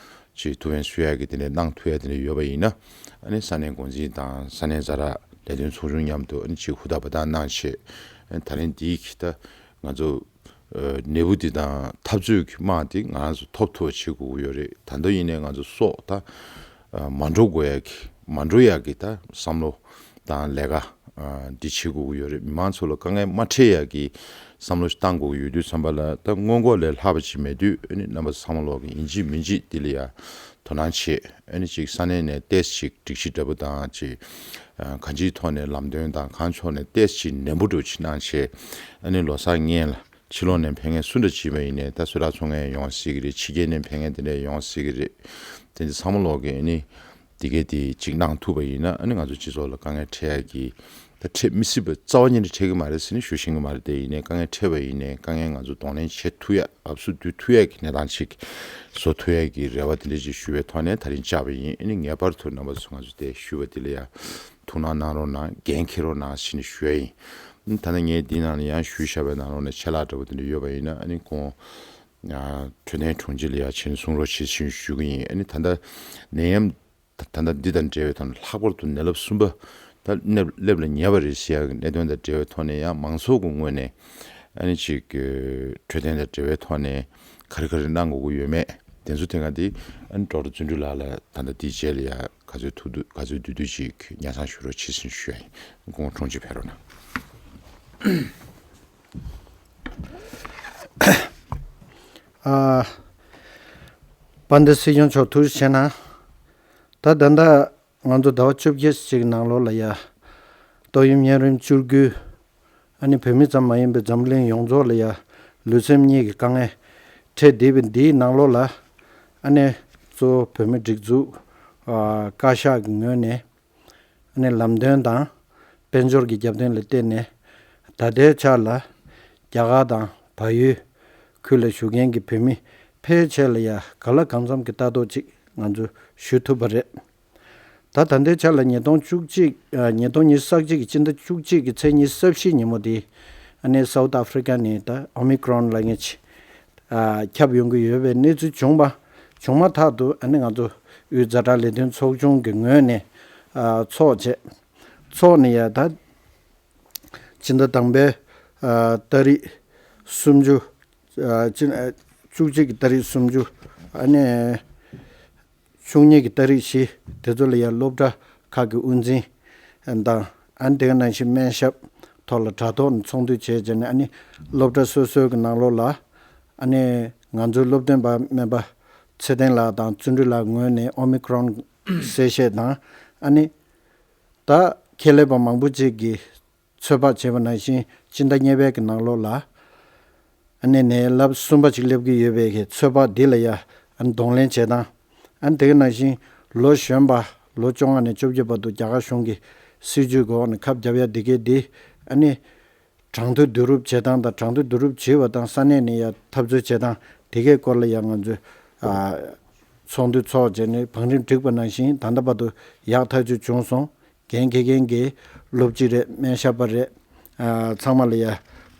ཅིག་ཐུགས་ཕན་གསོས་ཡ་གི་དེ་འདྲ་གནང་ཐུབ་ཡ་དེ་འདྲ་ཡོད་པ་ཡིན་ན། ཨ་ནི་ས་གནས་འགོ་འཛིན་དང་ས་གནས་ཛ་དྲག་ལས་དོན་ཚོགས་ཆུང་མཉམ་དུ་ཨ་ནི་ཅིག་ཧུར་ཐག་འབད་ཐག་གནང་བྱས། ཨ་ནི་ད་རིང་འདིའི་གི་ད་ང་ཚོ་ཨ་ནད་འབུ་འདི་དང་འཐབ་རྩོད་ཀྱི་དམག་འདི་ང་རང་ཚོ་ཐོབ་ཐུབ་པ་བྱེད་དགོས་ཀྱི་ཡོད་རེད། ད་ལྟ་ཡིན་ནའི་ང་ཚོ་སྲོག་ད་ཨ་མ་འགྲོ་དགོས་ཡ་གི་མ་འགྲོ་ཡ་གི་ད་བསམ་བློ་དང་ལས་ཀ་ཨ་འདི་བྱེད་དགོས་ཀྱི་ཡོད་རེད། མི་མང་ཚོ་ལ་དཀའ་ངལ་མ་འཕྲད་ཡ་གི་བསམ་བློ་ཞིག་བཏང་དགོས་ཀྱི་ཡོད་དུས་ཙམ་པ་ལ་ད་སྔོན་འགོག་ལས་ལྷག་པ་ཅིག་མེད་དུས། ཨ་ནི་རྣམ་པ་ཚང་མ་ལོག་གི་ཡིན་གཅིག་མིན་གཅིག་འདི་ལ་ཡ་དོ་སྣང་བྱེད། ཨ་ནི་ཅིག་ས་གནས་ནས་ཏོག་ཙམ་ཅིག་སྒྲིག་གཞི་འདྲ་པོ་དང་ཅིག་ཨ་གང་ཅིའི་ཐོག་ནས་ལམ་སྟོན་དང་གང་ཕྱོགས་ནས་ཏོག་ཙམ་ཅིག་ནན་པོ་འདྲ་པོ་ཅིག་གནང་བྱས། ཨ་ནི་ལོ་གསར་སྔོན་ལ་ཕྱི་ལོགས་ནས་ཕེབས་མཁན་སུ་འདྲ་ཅིག་ཡིན་པ་ཡིན་ནའི་ད་སུ་རག་ཚོང་མཁན་ཡོང་སྲིད་ཀྱི་རེད། ཕྱི་རྒྱལ་ནས་ཕེབས་མཁན་དེ་འདྲ་ཡོང་སྲིད་ཀྱི་རེད། དེ་འདི་ཚང་མ་ལོག་གི་ཨ་ནི་འདི་གས་དེ་ཅིག་གནང་ཐུབ་པ་ཡིན་ན་ཨ་ནི་ང་ཚོ་སྤྱི་ཚོགས་ལ་དཀའ་ངལ་འཕྲད་ཡ་གི་ད་འཕྲད་མི་སྲིད་པ་རྩ་བ་ཉིད་ནས་འཕྲད་ཀྱི་མ་རེད་ཟེར་ནས་ཞུ་ཤེས་ཀྱི་མ་རེད། དེ་ཡིན་ནའི་དཀའ་ངལ་འཕྲད་པ་ཡིན་ནའི་དཀའ་ངལ་ང་ཚོ་གདོང་ལེན་བྱེད་ཐུབ་ཡ། ཨབ་སུ་བསྡུ་ཐུབ་ཡ་གི་གནས་སྟངས་ཅིག་བཟོ་ཐུབ་ཡ་གི་རེ་བ་དེ་འདྲ་ཅིག་ཞུ་བའི་ཐོག་ནས་ད་རིང་བཅར་བ་ཡིན། ཨ་ནི་ངེས་པར་དུ་རྣམ་པ་ཚོ་ང་ཚོ་དེ་ཞུ་བ་དེ་ལ་ཡ་ཐུགས་སྣང་གནང་རོགས་གནང་། འགན་འཁྱེར་རོགས་གནང་ཞེས་ནས་ཞུ་ཡ་ཡིན། ཨ་ནི་ད་ནི་ངས་འདི་ནང་ལ་ཡང་ཞུས་བཞག་པའི་ནང་ལོགས་ནས་ཆད་ལྷག་འདྲ་པོ་དེ་འདྲ་ཡོད་པ་ཡིན་ན་ཨ་ནི་ཁོང་ཨ་འཕྲོད་བསྟེན་དྲུང་ཆེ་ལ་ཡ་ཕྱིན་གསུང་རོགས་བྱེད་ཞེས་ཞུ་གི་ཡིན། ཨ་ནི་ད་ལྟ་ནད་ཡམས་ད་ད་ལྟ་འདི་དང་འབྲེལ་བའི་ཐོག་ནས་ལྷག་པར་དུ་ནད་རླབས་གསུམ་པ་ད་སླེབས་སླེབས་ལ་ཉེ་བ་རེད་ཟེར་ཡག་གི་གནད་དོན་དང་འབྲེལ་བའི་ཐོག་ནས་ཡང་མང་ཚོགས་ཀྱི་ངོས་ནས་ཨ་ནི་ཅིག་གི་འཕྲོད་བསྟེན་དང་འབྲེལ་བའི་ཐོག་ནས་ག་རེ་ག་རེ་གནང་དགོས་ཀྱི་ཡོད་མེད་དེ་ཚོ་དེ་སྒང་དེ་ཨ་ནི་ཌོག་ཊར་བརྩོན་འགྲུས་ལགས་ལ་ད་ལྟ་འདིའི་རྗེས་ལ་ཡ་ག་ཚོད་ཐུབ་ཐུབ་ག་ཚོད་བསྡུས་བསྡུས་ཅིག་སྙན་སེང་ཞུ་རོགས་བྱེད་ཟེར་ཞུ་ཡ་ཡིན། ཁོང་དྲུང་ཆེ་ཕེབས་རོགས་གནང་། ཨ། དཔལ་ལྡན་སྲིད་སྐྱོང་མཆོག་ཐུགས་རྗེ་ཆེ་གནང་། ད་ད་ལྟ་ང་ཚོ་ཟླ་བ་བཅོ་བརྒྱད་ཅིག་ནང་ལོགས་ལ་ཡ་ཏོག་དབྱིབས་གཉན་རིམས་བཅུ་དགུ། ཨ་ནི་བོད་མི་ཙམ་མ་ཡིན་པའི་འཛམ་གླིང་ཡོངས་རྫོགས་ལ་ཡ་ལུས་སེམས་གཉིས་ཀྱི་དཀའ་ངལ་འཕྲད་བསྡད་པའི་འདིའི་ནང་ལོགས་ལ། ཨ་ནི་གཙོ་བོ་བོད་མི་སྒྲིག་འཛུགས་ཨ་བཀའ་ཤག་གི་ངོས་ནས་ཨ་ནི་ལམ་སྟོན་དང་དཔལ་འབྱོར་གྱི་རྒྱབ་རྟེན་ལ་བརྟེན་ནས་ད་ལྟའི་ཆར་ལ་རྒྱ་གར་དང་བལ་ཡུལ་ཁུལ་ལ་བཞུགས་མཁན་གྱི་བོད་མི་ཕལ་ཆེར་ལ་ཡ་གང་ལ་གང་འཚམ་གྱི་ལྟ་རྟོག་ཅིག་ང་ཚོས་ཞུ་ཐུབ་པ་རེད། ད་ད་ལྟའི་ཆར་ལ་ཉིས་སྟོང་བཅུ་གཅིག་ཨ་ཉིས་སྟོང་ཉི་ཤུ་རྩ་གཅིག་གི་སྤྱི་ཟླ་བཅུ་གཅིག་གི་ཚེས་ཉི་ཤུ་རྩ་བཞི་ཉིན་མོ་དེ་ཨ་ནི་སའུ་ཐི་ཨ་ཧྥི་རི་ཀ་ནས་ད་ཨོ་མི་ཀྲོན་ལབ་མཁན་ཅིག་ཨ་ཁྱབ་ཡོང་གི་ཡོད་པའི་གནས་ཚུལ་བྱུང་བ། བྱུང་མ་ཐག་ཏུ་ཨ་ནི་ང་ཚོ་དབུས་ཛ་དྲག་ལས་དོན་ཚོགས་ཆུང་གི་ངོས་ནས་ཨ་ཚོགས་བྱས། ཚོགས་ནས་ཡ་ད་སྤྱི་ཟླ་དང་པའི་ཨ་ཏ་རིག་སུམ་ཅུ་ཨ་སྤྱི་ཨ་བཅུ་གཅིག་གི་ཏ་རིག་སུམ་ཅུ་ཨ་ནི་བཅུ་གཉིས་ཀྱི་ཏ་རིག་བཞི་དེ་ཚོ་ལ་ཡ་སློབ་གྲྭ་ཁག་གི་དབུ་འཛིན་དང་ཨ་ནི་དེ་ག་ནང་བཞིན་སྨན་ཞབས་ཐོག་ལ་དྲ་ཐོག་ནས་ཚོགས་འདུ་བྱས་རྗེས་ནས་ཨ་ནི་སློབ་གྲྭ་སོ་སོའི་གི་ནང་ལོགས་ལ་ཨ་ནི་ང་ཚོའི་སློབ་སྟོན་པ་སྨན་པ་ཚེ་བརྟན་ལགས་དང་བརྩོན་འགྲུས་ལགས་ངོས་ནས་ཨོ་མི་ཀྲོན་གསལ་བཤད་དང་ཨ་ནི་ད་ཁྱད་ལས་པ་མང་པོ་ཅིག་གིས་ཚོད་དཔག་བྱས་པ་ནང་བཞིན་སྤྱི་ཟླ་གཉིས་པའི་གི་ནང་ལོགས་ལ་ཨ་ནི་ནད་རླབས་གསུམ་པ་ཅིག་སླེབས་ཀྱི་ཡོད་པའི་གི་ཚོད་དཔག་འདི་ལ་ཡ་ཨ་ནི་གདོང་ལེན་བྱེད་སྟངས། ཨ་ནི་དེ་ག་ནང་བཞིན་ལོ་གཞོན་པ་ལོ་བཅོ་ལྔ་ནས་བཅོ་བརྒྱད་བར་དུ་རྒྱ་གར་གཞུང་གི་སྲིད་ཇུས་འོག་ནས་ཁབ་བརྒྱབ་ཡ་འདི་གས་འདི་ཨ་ནི་གྲངས་ཐོ་བསྡུ་རུབ་བྱེད་སྟངས་དང་གྲངས་ཐོ་བསྡུ་རུབ་བྱས་པ་དང་ས་གནས་ནས་ཡ་འཐབ་རྩོད་བྱེད་སྟངས་དེ་གའི་སྐོར་ལ་ཡ་ང་ཚོས་ཨ་ཚོགས་འདུ་ཚོགས་བྱས་ནས་བང་རིམ་བསྒྲིགས་པ་ནང་བཞིན་ད་ལྟ་བར་དུ་ཡག་ཐག་ཆོད་བྱུང་སོང་། འགན་འཁྱེར་མཁན་གྱི་སློབ་སྤྱི་རེད། སྨན་ཞབས་པ་རེད། ཨ་ཚང་མ་ལ་ཡ་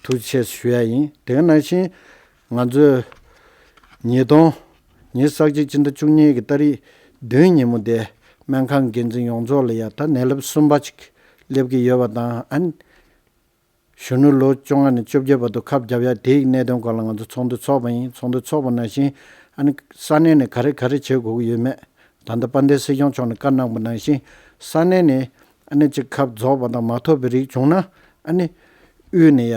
ཐུགས་རྗེ་ཆེ་ཞུ་ཡ་ཡིན། དེ་ག་ནང་བཞིན་ང་ཚོས་ཉིས་སྟོང་ཉི་ཤུ་རྩ་གཅིག་སྤྱི་ཟླ་བཅུ་གཉིས་ཀྱི་ཏ་རིག་བདུན་ཉིན་མོ་དེ་སྨན་ཁང་འགན་འཛིན་ཡོངས་རྫོགས་ལ་ཡ་ད་ནད་རླབས་གསུམ་པ་ཅིག་སླེབས་ཀྱི་ཡོད་པ་དང་ཨ་ནི་ གཞོན་ནུ་ལོ་བཅོ་ལྔ་ནས་བཅོ་བརྒྱད་བར་དུ་ཁབ་བརྒྱབ་ཡ་དེའི་གནད་དོན་སྐོར་ལ་ང་ཚོ་ཚོགས་འདུ་ཚོགས་པ་ཡིན། ཚོགས་འདུ་ཚོགས་པ་ནང་བཞིན་ཨ་ནི་ས་གནས་ནས་ག་རེ་ག་རེ་བྱེད་དགོས་ཀྱི་ཡོད་མེད། ད་ལྟ་དཔལ་ལྡན་སྲིད་སྐྱོང་མཆོག་ནས་བཀའ་གནང་བ་ནང་བཞིན་ས་གནས་ནས་ཨ་ནི་གཅིག་ཁབ་རྫོགས་པ་དང་མ་ཐོབ་པའི་རིགས་བྱུང་ན་ཨ་ནི་དབུས་ནས་ཡ་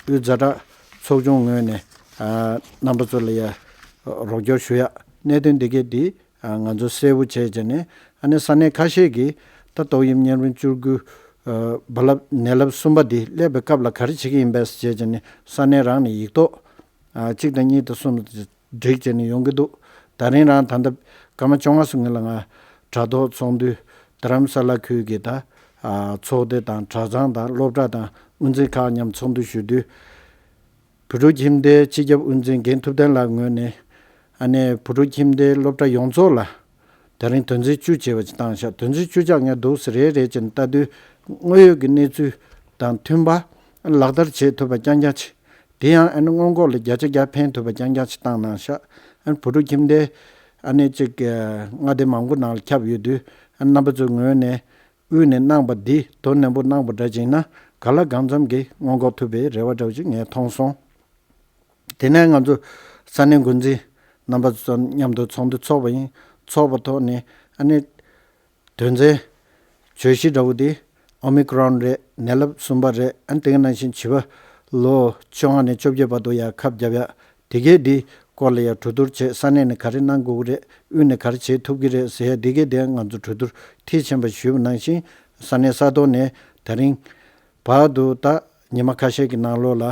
དབུས་ཛ་དྲག་ཚོགས་ཆུང་ངོས་ནས་ཨ་རྣམ་པ་ཚོ་ལ་ཡ་རོགས་སྐྱོར་ཞུ་ཡ་གནད་དོན་འདི་གས་འདི་ང་ཚོ་གསལ་པོ་བྱས་བྱས་ནས་ཨ་ནི་ས་གནས་ཁ་ཤས་ཀྱིས་ད་ཏོག་དབྱིབས་གཉན་རིམས་བཅུ་དགུ་རྦ་རླབས་ནད་རླབས་གསུམ་པ་འདི་སླེབས་པའི་སྐབས་ལ་ག་རེ་བྱེད་ཀྱི་ཡིན་པས་ཟེར་བྱས་བྱས་ནས་ས་གནས་རང་ནས་ཡིག་ཐོག་གཅིག་དང་གཉིས་དང་གསུམ་བསྒྲིགས་བྱས་ནས་ཡོང་གི་འདུག་ད་རིང་རང་ད་ལྟ་སྐར་མ་བཅོ་ལྔ་སོང་ངེ་ལ་ང་དྲ་ཐོག་ཚོགས་འདུ་རྡ་རམ་ས་ལ་ཁུལ་གྱི་ད་ཚོགས་སྡེ་དང་གྲྭ་ཚང་དང་སློབ་གྲྭ་དང་དབུ་འཛིན་ཁག་མཉམ་ཚོགས་འདུ་ཞུ་དུས། བོད་ཕྲུག་ཁྱིམ་སྡེའི་སྤྱི་ཁྱབ་དབུ་འཛིན་རྒན་ཐུབ་བསྟན་ལགས་ངོས་ནས་ཨ་ནེ་བོད་ཕྲུག་ཁྱིམ་སྡེའི་སློབ་གྲྭ་ཡོངས་རྫོགས་ལ་དེ་རིང་དོན་ཚན་བཅུ་བྱས་པ་ཅིག་བཏང་ཤག་དོན་ཚན་བཅུ་ཆགས་ངས་འདུག་ཟེར་རེ་རེ་བྱས་ནས་ལྟ་དུས་དངོས་ཡོད་ཀྱི་གནས་ཚུལ་དང་མཐུན་པ་ལག་བསྟར་བྱེད་ཐུབ་པ་རྐྱང་རྐྱང་ཅིག་དེ་ཡང་ཨ་ནེ་སྔོན་འགོག་ལ་བརྒྱ་ཆ་བརྒྱ་ཕན་ཐུབ་པ་རྐྱང་རྐྱང་ཅིག་བཏང་གནང་ཤག་ཨ་ནེ་བོད་ཕྲུག་ཁྱིམ་སྡེ་ཨ་ནེ་གཅིག་མངའ་སྡེ་མང་པོ་ནང་ལ་ཁྱབ་ཡོད་དུས་ཨ་ནེ་རྣམ་པ་ཚོའི་ངོས་ནས། དབུས་ནས་གནང་པ་འདི་དོ་ནན་པོ་གནང་པ་འདྲ་ཅིག་ན་ག་ལ་གང་འཚམ་གྱིས་སྔོན་འགོག་ཐུབ་པའི་རེ་བ་འདྲ་བོ་ཅིག་ངས་མཐོང་སོང་། དེ་ནས་ང་ཚོ་ས་གནས་འགོ་འཛིན་རྣམ་པ་ཚོ་མཉམ་དུ་ཚོགས་འདུ་ཚོགས་པ་ཡིན། ཚོགས་པ་ཐོག་ནས་ཨ་ནི་དོན་ཚན་བརྗོད་གཞི་འདྲ་བོ་འདི་ཨོ་མི་ཀྲོན་རེད། ནད་རླབས་གསུམ་པ་རེད། ཨ་ནི་དེ་ག་ནང་བཞིན་བྱིས་པ་ལོ་བཅོ་ལྔ་ནས་བཅོ་བརྒྱད་བར་དུ་ཡར་ཁབ་བརྒྱབ་ཡ། དེ་གས་འདི་སྐོར་ལ་ཡང་གྲོས་བསྡུར་བྱས། ས་གནས་ནས་ག་རེ་གནང་དགོས་ཀྱི་རེད། དབུས་ནས་ག་རེ་བྱེད་ཐུབ་ཀྱི་རེད་ཟེར་ཡ་འདི་གས་དེ་ང་ཚོ་གྲོས་བསྡུར་མཐིལ་ཕྱིན་པ་ཞུས་པ་ནང་བཞིན་ས་གནས་ས་ཐོག་ནས་ད་རིང་བར་དུ་ད་ཉི་མ་ཁ་ཤས་ཀྱི་ནང་ལོགས་ལ་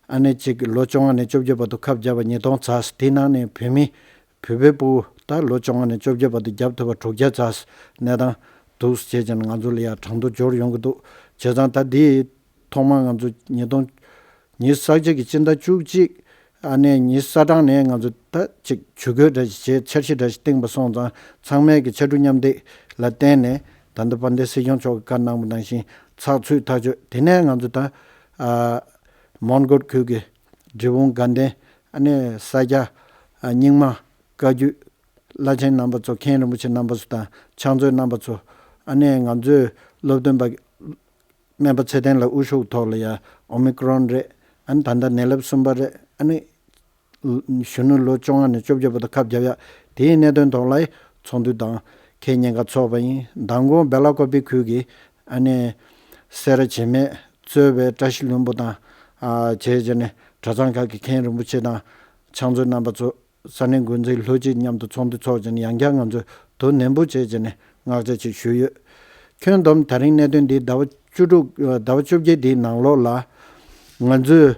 ཨ་ནེ་གཅིག་ལོ་བཅོ་ལྔ་ནས་བཅོ་བརྒྱད་བར་དུ་ཁབ་བརྒྱབ་པ་ཉིས་སྟོང་ཙམ། དེའི་ནང་ནས་བོད་མི་བོད་པའི་ཕྲུ་གུ་ད་ལོ་བཅོ་ལྔ་ནས་བཅོ་བརྒྱད་བར་དུ་བརྒྱབ་ཐུབ་པ་དྲུག་བརྒྱ་ཙམ་གནས་སྟངས་འདུག་ཟེར་བྱས་ནས་ང་ཚོ་ལ་ཡང་གྲངས་ཐོ་འབྱོར་ཡོང་གི་འདུག་བྱས་ཙང་ད་འདི་ཐོག་མར་ང་ཚོ་ཉིས་སྟོང་ཉི་ཤུ་རྩ་གཅིག་གི་སྤྱི་ཟླ་བཅུ་གཅིག་ཨ་ནེ་ཉི་ཤུ་རྩ་གྲངས་ནས་ང་ཚོ་ད་ཅིག་ཇུས་འགོད་འདྲ་ཞིག་བྱས། འཆར་གཞི་འདྲ་ཞིག་བཏིང་པ་སོང་ཙང་ཚང་མས་ཀྱི་ཕྱར་གྲུ་མཉམ་འདེགས་ལ་བརྟེན་ནས་ད་ལྟ་དཔལ་ལྡན་སྲིད་སྐྱོང་མཆོག་གིས་བཀའ་གནང་བ་ནང་བཞིན་ཚགས་ཚུད་ཐག་ཆོད། དེ་ནས་ང་ཚོ་ད་ཨ་མོན་གྷོ་ཁུལ་གྱི་འབྲས་སྤུངས་དགའ་ལྡན་ཨ་ནེ་ས་སྐྱ་ཨ་རྙིང་མ་བཀའ་བརྒྱུད་བླ་ཆེན་རྣམ་པ་ཚོ། མཁན་རིན་པོ་ཆེ་རྣམ་པ་ཚོ་དང་ཕྱག་མཛོད་རྣམ་པ་ཚོ། ཨ་ནེ་ང་ཚོའི་སློབ་སྟོན་པ་སྨན་པ་ཚེ་བརྟན་ལགས་དབུ་བཞུགས་ཐོག་ལ་ཡ་ཨོ་མི་ཀྲོན་རེད། ཨ་ནི་ད་ལྟ་ནད་རླབས་གསུམ་པ་རེད། ཨ་ནི་གཞོན་ནུ་ལོ་བཅོ་ལྔ་ནས་བཅོ་བརྒྱད་བར་དུ་ཁབ་བརྒྱབ་ཡ་དེའི་གནད་དོན་ཐོག་ལ་ཚོགས་འདུ་དང་ཁས་ཉེན་ཁ་ཚོགས་པ་ཡིན། མདང་དགོང་སྦེ་ལ་ཀོ་པི་ཁུལ་གྱི་ཨ་ནེ་སེ་ར་བྱེས་སྨད་གཙོས་པའི་བཀྲ་ཤིས་ལྷུན་པོ་དང་ཨ་བྱས་བྱས་ནས་གྲྭ་ཚང་ཁག་གི་མཁན་རིན་པོ་ཆེ་དང་ཕྱག་མཛོད་རྣམ་པ་ཚོ། ས་གནས་འགོ་འཛིན་ལྷུན་གྲུབ་མཉམ་དུ་ཚོགས་འདུ་ཚོགས་བྱས་ནས་ཡང་བསྐྱར་ང་ཚོས་དོ་ནན་པོ་བྱས་བྱས་ནས་མངགས་བྱ་ཅིག་ཞུས་ཡོད། ཁྱོན་བསྡོམས་ད་རིང་གནད་དོན་འདི་ཟླ་བ་བཅུ་དྲུག་ཟླ་བ་བཅོ་བརྒྱད་འདིའི་ནང་ལོགས་ལ་ང་ཚོས་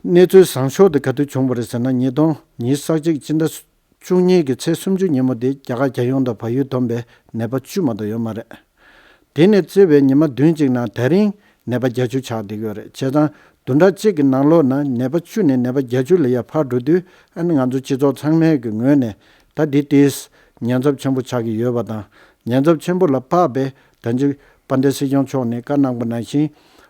གནས་ཚུལ་བཟང་ཤོས་དེ་ག་དུས་བྱུང་བ་རེད་ཟེར་ན། ཉིས་སྟོང་ཉི་ཤུ་རྩ་གཅིག་སྤྱི་ཟླ་བཅུ་གཉིས་ཀྱི་ཚེས་སུམ་ཅུ་ཉིན་མོ་དེ་རྒྱ་གར་རྒྱལ་ཡོངས་དང་བལ་ཡུལ་བསྡོམས་པས་ནད་པ་བཅུ་མ་གཏོགས་ཡོད་མ་རེད། དེ་ནས་བརྩིས་པའི་ཉི་མ་བདུན་གཅིག་ནང་དེ་རིང་ནད་པ་བརྒྱད་ཅུ་ཆགས་བསྡད་ཀྱི་ཡོད་རེད། བྱས་ཙང་བདུན་ཕྲག་གཅིག་གི་ནང་ལོགས་ན་ནད་པ་བཅུ་ནས་ནད་པ་བརྒྱད་ཅུ་ལ་ཡར་འཕར་འགྲོ་དུས་ཨ་ནི་ང་ཚོ་སྤྱི་ཚོགས་ཚང་མའི་གི་ངོས་ནས་ད་འདི་ཏིས་ཉེན་ཚབས་ཆེན་པོ་ཆགས་ཀྱི་ཡོད་པ་དང་། ཉེན་ཚབས་ཆེན་པོ་ལ་དཔག་པའི་ད་ཅིག་དཔལ་ལྡན་སྲིད་སྐྱོང་མཆོག་ནས་བཀའ་གནང་པ་ནང་བཞིན་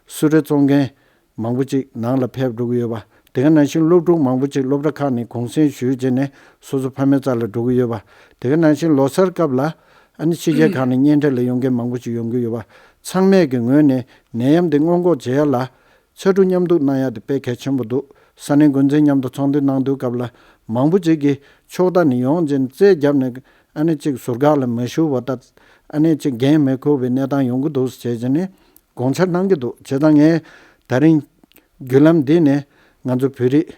གསུང་རེ་གཙང་མཁན་མང་པོ་ཅིག་ནང་ལ་ཕེབས་འགྲོ་གི་ཡོད་པ། དེ་ག་ནང་བཞིན་སློབ་ཕྲུག་མང་པོ་ཅིག་སློབ་གྲྭ་ཁག་ནས་གུང་གསེང་ཞུས་བྱས་ནས་སོ་སོ་ཕ་མའི་རྩ་ལ་འགྲོ་གི་ཡོད་པ། དེ་ག་ནང་བཞིན་ལོ་གསར་སྐབས་ལ་ཨ་ནི་ཕྱི་རྒྱལ་ཁག་ནས་གཉེན་འཕྲད་ལ་ཡོང་མཁན་མང་པོ་ཅིག་ཡོང་གི་ཡོད་པ། ཚང་མས་ཀྱི་ངོས་ནས་ནད་ཡམས་འདི་སྔོན་འགོག་བྱེད་ཡ་ལ་ཕྱར་གྲུ་མཉམ་འདེགས་གནང་ཡ་དེ་དཔེ་གལ་ཆེན་པོ་འདུག་ས་གནས་འགོ་འཛིན་མཉམ་དུ་ཚོགས་འདུ་གནང་དུས་སྐབས་ལ་མང་པོ་ཅིག་གིས་ཕྱོགས་མཐའ་ནས་ཡོང་བྱས་ནས་རྩོད་བརྒྱབ་ནས་ཨ་ནི་ཅིག་ཟུར་བཀག་ལ་མ་ཞུགས་པ་དང་། ཨ་ནི་ཅིག་འགན་མི་འཁུར་བའི་གནས་སྟངས་ཡོང་གི་འདུག་ཟེར་བྱས་ནས་དགོངས་འཆར་གནང་གི་འདུག་བྱས་ཙང་ངས་ད་རིང་བརྒྱུད་ལམ་འདི་ནས་ང་ཚོ་བོད་རིགས་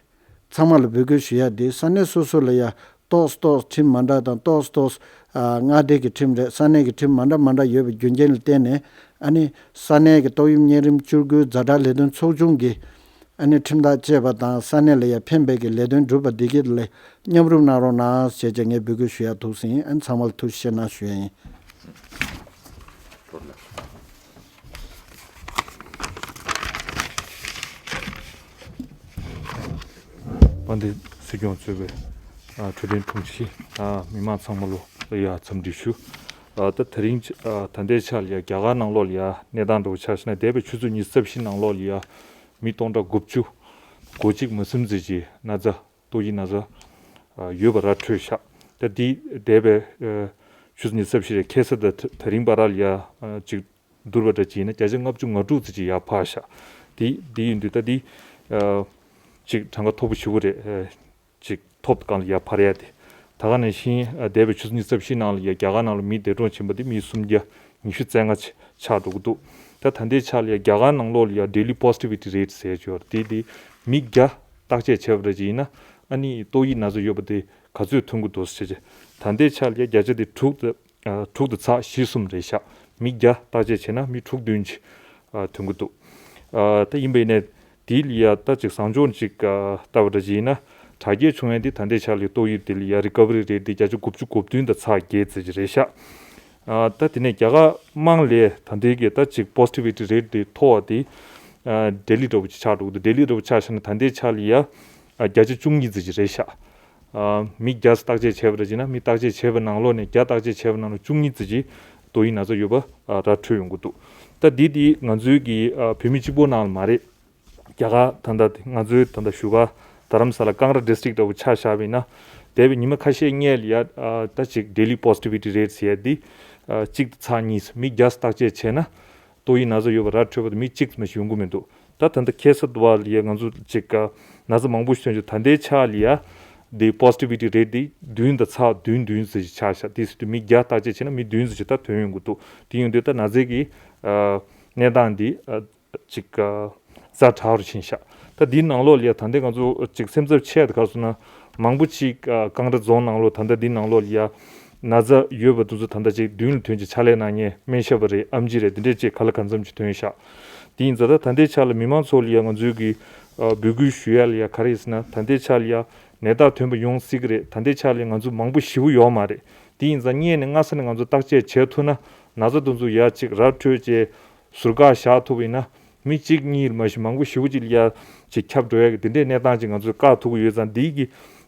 ཚང་མ་ལ་འབོད་སྐུལ་ཞུ་ཡ་འདི། ས་གནས་སོ་སོ་ལ་ཡ་ཏོག་ཙམ་ཏོག་ཙམ་ཁྲིམས་མ་འདྲ་དང་། ཏོག་ཙམ་ཏོག་ཙམ་ཨ་མངའ་སྡེ་གི་ཁྲིམས་རེད། ས་གནས་ཀྱི་ཁྲིམས་མ་འདྲ་མ་འདྲ་ཡོད་པའི་རྒྱུ་རྐྱེན་ལ་བརྟེན་ནས་ཨ་ནི་ས་གནས་ཀྱི་ཏོག་དབྱིབས་གཉན་རིམས་བཅུ་དགུ་ཛ་དྲག་ལས་དོན་ཚོགས་ཆུང་གིས་ཨ་ནི་ཁྲིམས་ཐག་བཅད་པ་དང་ས་གནས་ལ་ཡ་ཕན་པའི་གི་ལས་དོན་བསྒྲུབས་པ་འདི་གི་ལ་མཉམ་རུབ་གནང་རོགས་གནང་ཞེས་བྱས་ངས་འབོད་སྐུལ་ཞུ་ཡ་ཐུགས་སེམས་ཡིན། ཨ་ནི་ཚང་མ་ལ་ཐུགས་རྗེ་ཆེ་གནང་ཞུ་ཡ་ཡིན། དཔལ་ལྡན་སྲིད་སྐྱོང་གཙོས་པའི་ཨ་འཕྲོད་བསྟེན་དྲུང་ཆེ། ཨ་མི་མང་ཚང་མ་ལོ་ལ་ཡ་འཚམས་འདྲི་ཞུ། ཨ་ད་དེ་རིང་ཨ་ད་ལྟའི་ཆ་ལ་ཡ་རྒྱ་གར་ནང་ལོགས་ལ་ཡ་གནས་སྟངས་འདྲ་བོ་ཆ་བཞག་ན། འདས་པའི་ཆུ་ཚོད་ཉི་ཤུ་རྩ་བཞི་ནང་ལོགས་ལ་ཡ་མི་སྟོང་ཕྲག་དགུ་བཅུ་གོ་གཅིག་མ་ཟིན་ཙམ་གྱི་ན་ཚ། ཏོག་དབྱིབས་ན་ཚ་ཡོད་པ་ར་འཕྲོད་ཤག་ད་འདི་འདས་པའི་ཆུ་ཚོད་ཉི་ཤུ་རྩ་བཞི་རེ་ཁ་སང་དང་ད་རིང་བར་ལ་ཡ་ཅིག་བསྡུར་བ་འདྲ་བྱས་ན་བརྒྱ་ཆ་ལྔ་བཅུ་ང་དྲུག་ཙམ་ཅིག་ཡར་འཕར་ཤག་དེ་དེ་ཡིན་དུས་ད་དེ་ཨ་ཅིག་གྲངས་ཀ་མཐོ་པོ་ཞེ་པོ་རེད། ཨ་ཅིག་ཐོབ་སྒང་ལ་ཡར་འཕར་ཡ་དེ། ད་ག་ནང་བཞིན་ཨ་འདས་པའི་ཆུ་ཚོད་ཉི་ཤུ་རྩ་བཞི་ནང་ལ་ཡ་རྒྱ་གར་ནང་ལ་མི་འདས་གྲོངས་ཕྱིན་པ་དེ་མི་སུམ་བརྒྱ་ཉི་ཤུ་རྩ་ལྔ་ཆགས་འགྲོ་གི་འདུག་ད་ད་ལྟའི་ཆ་ལ་ཡ་རྒྱ་གར་ནང་ལོགས་ལ་ཡ་daily positivity rate ཟེར་ཡ་ཅིག་ཡོད་རེད། དེ་དེ་མི་བརྒྱ་བརྟག་དཔྱད་བྱས་པ་འདྲ་ཅིག་ཡིན་ན་ཨ་ནི་ཏོག་དབྱིབས་ན་ཚ་ཡོད་པ་དེ་ག་ཚོད་ཐོན་གྱི་འདུག་ཟེར་བྱས། ད་ལྟའི་ཆ་ལ་ཡ་བརྒྱ་ཆ་དེ་དྲུག་དང་ཨ་དྲུག་དང་ཚེག་བཞི་གསུམ་རེད་ཤག་མི་བརྒྱ་བརྟག་དཔྱད་བྱས་ན་མི་དྲུག་བདུན་ཅིག་ཨ་ཐོན་གྱི་འདུག་ཨ་ད་ཡིན་པ་ཡིན་ནའི་དེ་ལ་ཡ་ད་ཅིག་བཟང་ཕྱོགས་ཅིག་ཨ་ལྟ་བ་འདྲ་ཅིག་ཡིན་ན་དྲག་སྐྱེད་བྱུང་ཡ་དེ་ད་ལྟའི་ཆ་ལ་ཡ་ཏོག་དབྱིབས་དེ་ལ་ཡ་recovery rate དེ་བརྒྱ་ཆ་དགུ་བཅུ་གོ་བདུན་དང་ཚེག་བརྒྱད་ཙམ་ཅིག་རེད་ཤག་ཨ་ད་དེ་ནས་རྒྱ་གར་དམངས་ལས་ད་ལྟའི་གི་ད་ཅིག་positivity rate དེ་མཐོ་བ་དེ་ཨ་ལྡི་ལི་འདྲ་པོ་ཅིག་ཆགས་འགྲོ་གི་འདུག་ལྡི་ལི་འདྲ་པོ་ཆ་བཞག་ན་ད་ལྟའི་ཆ་ལ་ཡ་ཨ་བརྒྱ་ཆ་བཅུ་གཉིས་ཙམ་ཅིག་རེད་ཤག་ཨ་མི་བརྒྱ་བརྟག་དཔྱད་བྱས་པ་རེད་ཅེ་ན་མི་བརྟག་དཔྱད་བྱས་པ་ནང་ལོགས་ནས་བརྒྱ་བརྟག་དཔྱད་བྱས་པ་ནང་ལོགས་བཅུ་གཉིས་ཙམ་ཅིག་ཏོག་དབྱིབས་ན་ཚ་ཡོད་པ་ཨ་ར་འཕྲོད་ཡོང་གི་འདུག་ད་འདི་འདི་ང་ཚོའི་གི་ཨ་བོད་མི་གཅིག་པོ་ནང་ལ་མ་རེད། རྒྱ་གར་ད་ལྟ་ང་ཚོའི་ད་ལྟ་བཞུགས་སྒར་རྡ་རམ་ས་ལ་ཀང་ར་district འདྲ་པོ་ཆ་བཞག་པ་ཡིན་ན་འདས་པའི་ཉི་མ་ཁ་ཤས་སྔོན་ལ་ཡ་ཨ་ད་ཅིག་daily positivity rate ཟེར་ཡ་འདི་ཨ་གཅིག་དང་ཚེག་གཉིས་མི་བརྒྱ་བརྟག་དཔྱད་བྱས་ན། ཏོག་དབྱིབས་ན་ཚ་ཡོད་པ་ར་འཕྲོད་པ་དེ་མི་གཅིག་ཙམ་ཞིག་ཡོང་གི་མི་འདུག་ད་ད་ལྟ་ཁ་སང་དུ་བ་ལ་ཡ་ང་ཚོ་ཅིག་ཨ་ན་ཚ་མང་པོ་ཞིག་ཐོན་བྱུང་། ད་ལྟའི་ཆ་ལ་ཡ་དེ་positivity rate དེ་བདུན་དང་ཚེག་བདུན་བདུན་ཙམ་ཞིག་ཆགས་ཤག་དེ་སྲིད་དུ་མི་བརྒྱ་བརྟག་དཔྱད་བྱས་ན་མི་བདུན་ཙམ་ཞིག་ད་ཐོན་ཡོང་གི་འདུག་དེ་ཡོང་དུས་ད་ན་ཚའི་གི་ཨ་གནས་སྟངས་དེ་ཨ་ཅིག་ཨ་ཛ་དྲག་རུ་ཕྱིན་ཤག་ད་འདིའི་ནང་ལོགས་ལ་ཡ་ད་ལྟའི་ང་ཚོ་ཅིག་སེམས་འཚབ་ཆེ་ཡ་དེ་ག་རེ་ཟེར་ན་མང་པོ་ཅིག་ཨ་ཀང་ར་རྫོང་ནང་ལོགས་ད་ལྟ་འདིའི་ནང་ལོགས་ལ་ཡ་ན་ཚ་ཡོད་པ་དེ་ཚོ་ད་ལྟ་ཅིག་མདུན་ལ་ཐོན་ཅིག་ཕྱག་ལས་གནང་མཁན་སྨན་ཞབས་པ་རེད། ཨེམ་ཆི་རེད། དེ་འདྲས་ཅིག་ག་ལ་གང་འཚམ་ཅིག་ཐོན་ཤག་དེ་ཡིན་ཙང་ད་ད་ལྟའི་ཆ་ལ་མི་མང་ཚོ་ལ་ཡ་ང་ཚོའི་གི་ཨ་འབོད་སྐུལ་ཞུ་ཡ་ལ་ཡ་ག་རེ་ཡིན་ཟེར་ན་ད་ལྟའི་ཆ་ལ་ཡ་ནད་རྟགས་ཐོན་པ་ཡོང་སྲིད་གི་རེད། ད་ལྟའི་ཆ་ལ་ཡ་ང་ཚོ་མང་པོ་ཞེ་པོ་ཡོད་མ་རེད། དེ་ཡིན་ཙང་སྔོན་ནས་སྔ་ས་ནས་ང་ཚོ་བརྟག་དཔྱད་བྱེད་ཐུབ་ན་ན་ཚ་དེ་ཚོ་ཡ་ཅིག་ར་འཕྲོད་ཅེས་ཟུར་བཀག་བཞག་ཐུབ་པ་ཡིན་ན། མི་གཅིག་གཉིས་མ་གཞི་མང་པོ་ཞེ་པོ་ཅིག་ལ་ཡ་ཅིག་ཁྱབ་འགྲོ་ཡ་གི་དེ་འདྲའི་གནས་སྟངས་ཅིག་ང་ཚོས་བཀག་ཐུབ་ཀྱི་ཡོད་ཙང་། འདིའི་གི་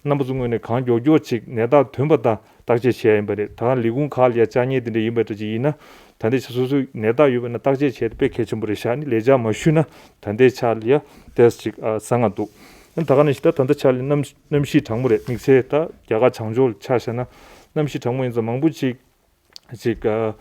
རྣམ་པ་ཚོ་ངོས་ནས་གང་མགྱོགས་མགྱོགས་ཅིག་ནད་རྟགས་ཐོན་པ་དང་བརྟག་དཔྱད་བྱེད་ཡ་ཡིན་པ་རེད། ད་ལས་ཁུངས་ཁག་ལ་ཡ་བཅར་མཁན་དེ་འདྲ་ཡིན་པ་འདྲ་ཅིག་ཡིན་ན། ད་ལྟའི་ཆ་སོ་སོའི་ནད་རྟགས་ཡོད་པ་ན་བརྟག་དཔྱད་བྱས་ཏེ་དཔེ་གལ་ཆེན་པོ་རེད་ཤག་ནི་ལས་བྱ་མ་ཞུས་ན་ད་ལྟའི་ཆ་ལ་ཡ་ཏོག་ཙམ་ཅིག་ཨ་བཟང་ང་འདུག་ད་ག་ནང་བཞིན་ད་ད་ལྟ་ཆ་ལ་གནམ་གནམ་གཤིས་གྲང་མོ་རེད། དམིགས་བསལ་ད་རྒྱ་གར་བྱང་ཕྱོགས་ལ་ཆ་བཞག་ན་གནམ་གཤིས་གྲང་མོ་ཡིན་ཙང་མང་པོ་ཅིག་ཅིག་ཨ་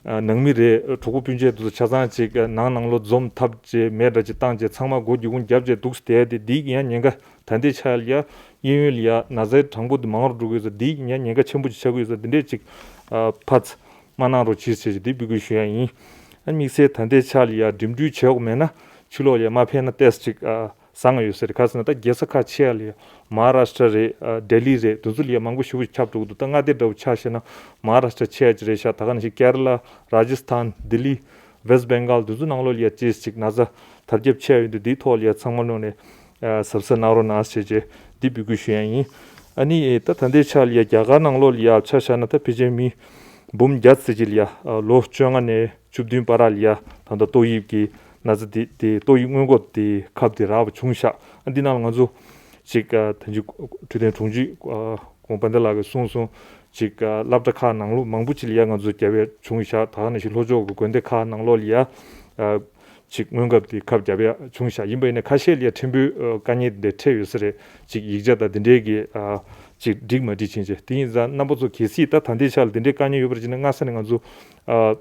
ཨ་ནང་མི་རེད། གྲོགས་པོ་སྤུན་མཆེད་དེ་ཚོ་ཆ་ཚང་ཅིག་ཨ་ནང་ནང་ལོགས་འཛོམས་ཐབས་ཅིག་མེད་འདྲ་ཅིག་བཏང་ཅིག་ཚང་མ་སྒོ་སྒེའུ་ཁུང་བརྒྱབ་ཅིག་འདུག་བསྡད་དེ། འདིའི་ཡང་ཉེན་ཁ་ད་ལྟའི་ཆ་ལ་ཡ་གཡས་གཡོན་ལ་ཡ་ན་ཚའི་གྲངས་འབོར་དེ་མང་རུ་འགྲོ་གི་ཡོད་ཙང་། འདིའི་ཡང་ཉེན་ཁ་ཆེན་པོ་ཅིག་ཆགས་ཀྱི་ཡོད་ཙང་། འདི་འདྲས་ཅིག་ཨ་ཕར་ཚུར་མ་གནང་རོགས་གྱིས་ཟེར་ཅིག་འདི་འབོད་སྐུལ་ཞུ་ཡ་ཡིན། ཨ་དམིགས་བསལ་ད་ལྟའི་ཆ་ལ་ཡ་འགྲིམ་འགྲུལ་བྱེད་དགོས་མེད་ན་ཕྱི་ལོགས་ལ་ཡ་མ་ཕེབས་ན་ཏོག་ཙམ་ཅིག་ཨ་བཟང་ང་ཡོད་ས་རེད། ག་ཟེར་ན་ད་རྒྱལ་ས་ཁག་ཆེ་ཡ་ལ་ཡ་མ་ཧཱ་རཱ་ཤི་ཏྲ་རེད། ཨ་ལྡི་ལི་རེད། དེ་ཚོ་ལ་ཡ་མང་པོ་ཞེ་པོ་ཁྱབ་འགྲོ་གི་འདུག་ད་མངའ་སྡེ་འདྲ་པོ་ཆ་བཞག་ན་མ་ཧཱ་རཱ་ཤི་ཏྲ་ཆེ་ཡ་ཅིག་རེད་ཤག་ད་ག་ནང་བཞིན་ཀེ་ར་ལ། རཱ་ཇི་སི་ཐན། ལྡི་ལི། ཝེསྟ་བེང་གལ་དེ་ཚོ་ནང་ལོགས་ལ་ཡ་ཅིག་ཅིག་ན་ཚ་དར་ཁྱབ་ཆེ་ཡ་ཡོད་འདུག་འདིའི་ཐོག་ལ་ཡ་ཚང་མ་ལོག་ནས་ཨ་གཟབ་གཟབ་གནང་རོགས་གནང་ཟེར་བྱས་འདི་འབོད་སྐུལ་ཞུ་ཡ་ཡིན། ཨ་ནི་ད་ད་ལྟའི་ཆ་ལ་ཡ་རྒྱ་གར་ནང་ལོགས་ལ་ཡ་ཆ་བཞག་ན་ད་ཕལ་ཆེར་མི་འབུམ་བརྒྱ་ཙམ་ཅིག་ལ་ཡ་ཨ་ལོ་བཅོ་ལྔ་ནས་བཅུ་བདུན་བར་ལ་ཡ་ད་ལྟ་ཏོག་དབྱིབས་ཀྱི་ན་ཚ་དེ་དེ་ཏོག་དབྱིབས་སྔོན་འགོག་དེ་ཁབ་དེ་རག་པ་བྱུང་ཤག་ཨ་འདི་ནང་ལ་ང་ཚོ་ཅིག་ཨ་ད་ཅིག་འཕྲོད་བསྟེན་དྲུང་ཆེ་ཨ་ཁོང་པཱ་ཏེ་ལགས་ཀྱིས་གསུངས་སོང་། ཅིག་ཨ་སློབ་གྲྭ་ཁག་ནང་ལོགས་མང་པོ་ཅིག་ལ་ཡ་ང་ཚོ་བརྒྱབ་ཡ་བྱུང་ཤག་ད་ག་ནང་བཞིན་ལྷོ་ཕྱོགས་ཀྱི་དགོན་སྡེ་ཁག་ནང་ལོགས་ལ་ཡ་ཨ་ཅིག་སྔོན་ཁབ་དེ་ཁབ་བརྒྱབ་ཡ་བྱུང་ཤག་ཡིན་པ་ཡིན་ན་ཁ་ཤས་ལ་ཡ་ཕྲན་བུ་ཨ་དཀའ་ངལ་དེ་འཕྲད་ཡོད་ས་རེད། ཅིག་ཡིག་ཆ་དང་དེ་འདྲའི་གི་ཨ་ཅིག་འགྲིག་མ་འགྲིག་ཕྱིན་ཆད། དེ་ཡིན་ཙང་རྣམ་པ་ཚོ་གལ་སྲིད་ད་ད་ལྟའི་ཆ་ལ་དེ་འདྲའི་དཀའ་ངལ་ཡོད་པར་བྱས་ན་སྔ་ས་ནས་ང་ཚོ་ཨ་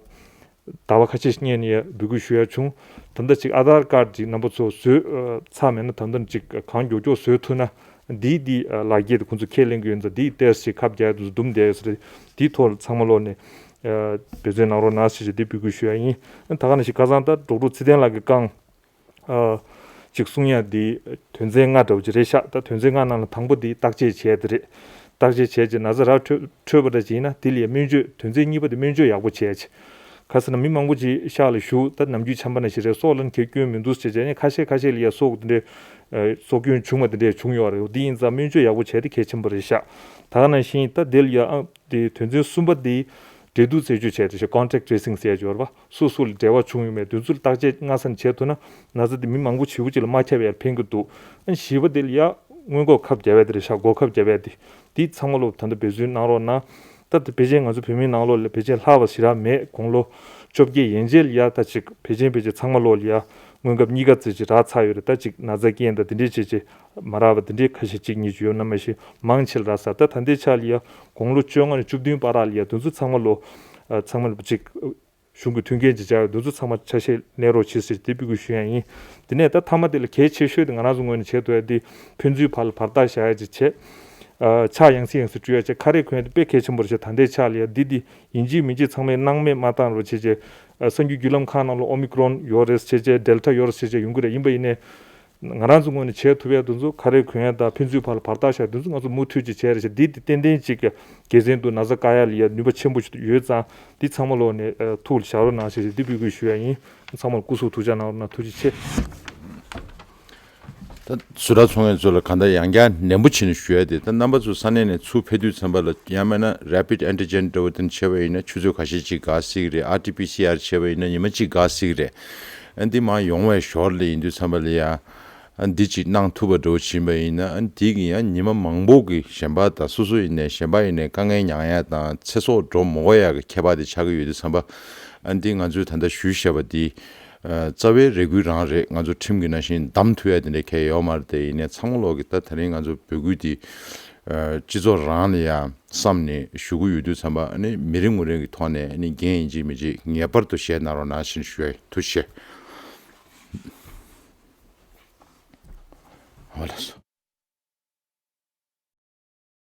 ཟླ་བ་ཁ་ཤས་ཤིག་སྔོན་ནས་ཡ་འབོད་སྐུལ་ཞུ་ཡ་བྱུང་། ད་ལྟ་ཅིག་ཨ་དྷར་ཀར་ཅིག་རྣམ་པ་ཚོ་བཟོས་ཨ་ཚར་མེད་ན་ད་ལྟ་ཅིག་གང་མགྱོགས་མགྱོགས་བཟོས་ཐུབ་ན་འདིའི་འདི་ཨ་ལག་འཁྱེར་དེ་ཁོང་ཚོ་ཁས་ལེན་གྱི་ཡོད་ཙང་འདིའི་ཏོག་ཙམ་ཁབ་རྒྱག་ཡ་དེ་ཚོ་འདུམ་བསྡད་ཡོད་ས་རེད། འདིའི་ཐོག་ཚང་མ་ལོག་ནས་ཨ་འབད་བརྩོན་གནང་རོགས་གནང་ཟེར་བྱས་འདི་འབོད་སྐུལ་ཞུ་ཡ་ཡིན། ད་ག་ནང་བཞིན་ཁ་སང་ད་ཌོག་ཊར་ཚེ་བརྟན་ལགས་ཀྱིས་བསྐངས། ཨ་ཅིག་གསུང་ཡ་འདི་དོན་ཚན་ལྔ་འདྲ་བོ་ཅིག་རེད་ཤག་ད་དོན་ཚན་ལྔ་ནང་ལ་དང་པོ་འདི་བརྟག་དཔྱད་བྱས་ཏེ་རེད། བརྟག་དཔྱད་བྱས་རྗེས་ན་ཚ་རག་འཕྲོད་འཕྲོད་པ་འདྲ་ཅིག་ཡིན་ན་དེ་ལ་ཡ་སྨན་བཅོས། དོན་ཚན་གཉིས་པ་དེ་སྨན་བཅོས་ཡག་པོ་བྱས་རྗེས། ག་ཟེར་ན་མི་མང་པོ་ཅིག་ཤག་ལ་བཞུགས། ད་ནམ་རྒྱུན་ཆམ་པ་ནང་བཞིན་རེད། སྲོག་ལ་གས་སྐྱོན་མི་འདུག་ཟེར་བྱས་ནས་ཁ་ཤས་ཁ་ཤས་ལ་ཡ་སྲོག་དེ་འདྲའི་ཨ་སྲོག་སྐྱོན་བྱུང་བ་དེ་འདྲས་བྱུང་ཡོད་རེད། དེ་ཡིན་ཙང་སྨན་བཅོས་ཡག་པོ་བྱས་ཏེ་གལ་ཆེན་པོ་རེད་ཤག་ད་ག་ནང་བཞིན་ད་དེ་ལ་ཡ་ཨ་དེ་དོན་ཚན་གསུམ་པ་དེ་འབྲེལ་གཏུག་རྩད་གཅོད་བྱས་ཏེ་ཤག contact tracing ཟེར་ཡ་ཅིག་ཡོད་རེད་པ། སོ་སོ་ལ་འབྲེལ་བ་བྱུང་ཡོད་མེད་དེ་ཚོ་ལ་བརྟག་དཔྱད་སྔ་ས་ནས་བྱས་ཐུབ་ན་ན་ཚ་དེ་མི་མང་པོ་ཞེ་པོ་ཅིག་ལ་མ་ཁྱབ་ཡར་ཕན་གྱི་འདུག་ཨ་བཞི་པ་དེ་ལ་ཡ་སྔོན་འགོག་ཁབ་བརྒྱབ་ཡ་དེ་རེད་ཤག་འགོག་ཁབ་བརྒྱབ་ཡ་དེ། དེ་ཚང་མ་ལོ་ད་ལྟ་འབད་བརྩོན་གནང་རོགས་གནང་། ད་ལྟ་ཕལ་ཆེར་ང་ཚོ་བོད་མིའི་ནང་ལོགས་ལ་ཕལ་ཆེར་ལྷག་པ་ཞེ་དྲག་མེད། དགུང་ལོ་བཅོ་བརྒྱད་ཡན་ཆད་ལ་ཡ་ད་ཅིག་ཕལ་ཆེར་ཕལ་ཆེར་ཚང་མ་ལོགས་ལ་ཡ་སྔོན་ཁབ་གཉིས་ཀ་ཙམ་ཅིག་རག་ཚར་ཡོད་རེད། ད་ཅིག་ན་ཚ་རྐྱེན་དང་དེ་འདྲས་བྱས་བྱས་མ་རག་པ་དེ་འདྲས་ཁ་ཤས་གཅིག་གཉིས་ཅིག་ཡོད་ན་མ་གཞི་མང་ཆེ་ལ་རག་ཚར། ད་ད་ལྟའི་ཆ་ལ་ཡ་དགུང་ལོ་བཅོ་ལྔ་ནས་བཅུ་བདུན་བར་ལ་ཡ་དེ་ཚོ་ཚང་མ་ལོ་ཨ་ཚང་མ་ལོ་ཅིག་ གཞུང་གི་མཐུན་རྐྱེན་ཅིག་སྦྱར་བའི་འདི་ཚོ་ཚང་མ་ཆ་ཤས་ལེན་རོགས་བྱེད་ཟེར་དེ་འབོད་སྐུལ་ཞུ་ཡ་ཡིན། དེ་ནས་ད་མཐའ་མ་དེ་ལ་གལ་ཆེ་ཤོས་དེ་ང་རང་ཚོ་ངོས་ནས་བྱེད་ཐུབ་ཡ་དེ་ཕན་ཚུན་བར་ལ་བར་ཐག་བཞག་ཡ་ཅིག་བྱེད། ཨ། ཕྱག་ཡང་སེ་ཡང་སེ་འགྲོ་ཡ་བྱེད། ཁ་རས་གོན་ཡ་དེ་དཔེ་གལ་ཆེན་པོ་རེད་བྱེད། ད་ལྟའི་ཆ་ལ་ཡ་འདི་འདི་ཡིན་གཅིག་མིན་གཅིག་ཚང་མས་སྣང་མེད་མ་བཏང་རོགས་བྱེད་བྱེད། ཨ། གསར་འགྱུར་བརྒྱུད་ལམ་ཁག་ནང་ལ་ཨོ་མི་ཀྲོན་ཡོད་རེད་བྱེད་བྱེད། ཌེལ་ཊ་ཡོད་རེད་བྱེད་བྱེད་ཡོང་གི་རེད། ཡིན་པ་ཡིན་ནའི་ང་རང་ཚོ་ངོས་ནས་བྱེད་ཐུབ་ཡ་དེ་ཚོ་ཁ་རས་གོན་ཡ་དང་ཕན་ཚུན་བར་ལ་བར་ཐག་བཞག་དེ་ཚོ་ང་ཚོ་མུ་མཐུད་ཅིག་བྱས་རེད་བྱེད། འདི་འདི་ཏན་ཏན་ཅིག་གི་དགེ་མཚན་འདུག་ན་ཚ་བཀག་ཡ་ལ་ཡ་ནུས་པ་ཆེན་པོ་ཞིག་ཡོད་ཙང་འདི་ཚང་མ་ལོག་ནས་ཨ། ཐུགས་ལ་བཞག་རོགས་གནང་ཞེས་འདི་འབོད་སྐུལ་ཞུ་ཡ་ཡིན། ཚང་མར་སྐུ་གཟུགས་ཐུགས་ཅག་གནང་རོགས་གནང་། ཐུགས་རྗེ་ཆེ། ད་ཟུར་པ་ཚོ་ངས་ཚོ་ལ་གང་ལྟར་ཡང་བསྐྱར་ནན་པོ་བྱས་ནས་ཞུ་ཡ་དེ། ད་རྣམ་པ་ཚོ་ས་གནས་ནས་ཚུར་ཕེབས་དུས་ཙམ་པ་ལ་ཡང་མིན་ན་rapid antigen འདྲ་བོ་དེ་བྱས་པ་ཡིན་ན་ཆུ་ཚོད་ཁ་ཤས་ཅིག་འགོར་སྲིད་ཀྱི་རེད། ཨར་ཊི་པི་སི་ཨར་བྱས་པ་ཡིན་ན་ཉི་མ་གཅིག་འགོར་སྲིད་ཀྱི་རེད། ཨ། འདི་མར་ཡོང་བའི་ཞོར་ལ་ཡིན་དུས་ཙམ་པ་ལ་ཡ། ཨ། འདི་ཅིག་གནང་ཐུབ་པ་འདྲ་བོ་ཕྱིན་པ་ཡིན་ན། ཨ། འདི་གི་ཡང་ཉི་མ་མང་པོ་གི་གཞན་པ་དང་སོ་སོ་ཡིན་ནའི་གཞན་པ་ཡིན་ནའི་དཀའ་ངལ་མྱངས་ཡ་དང་ཚེ་སྲོག་འགྲོ་མི་དགོས་ཡ་གི་ཁྱད་པར་དེ་ཆགས་ཀྱི་ཡོད་དུས་ཙམ་པ། ཨ། འདི་ང་ཚོས་ད་ལྟ་ཞུས་བཞག་པ་འདི། ཨ། རྩ་བའི་རེ་སྐུལ་རང་རེད། ང་ཚོ་ཁྲིམས་ཀྱི་ནང་བཞིན་བསྡམས་ཐུབ་ཡ་དེ་འདྲ་གང་ཡང་ཡོད་མ་རེད། དེ་ཡིན་ནའི་ཚང་མ་ལོག་གི་ད་དེ་རིང་ང་ཚོ་འབོད་སྐུལ་འདི། ཨ། སྤྱི་ཚོགས་རང་ལ་ཡ་བསམ་ནས་ཞུ་གི་ཡོད་དུས་ཙམ་པ། ཨ་ནི་མི་རེ་ངོ་རེ་གི་ཐོག་ནས་ཨ་ནི་འགན་ཡིན་གཅིག་མིན་གཅིག་ངེས་པར་དུ་བཞེས་གནང་རོགས་གནང་ཞེས་ཞུ་ཡ་ཡིན། ཐུགས་རྗེ་ཆེ། ཨོ་ལགས་སོ།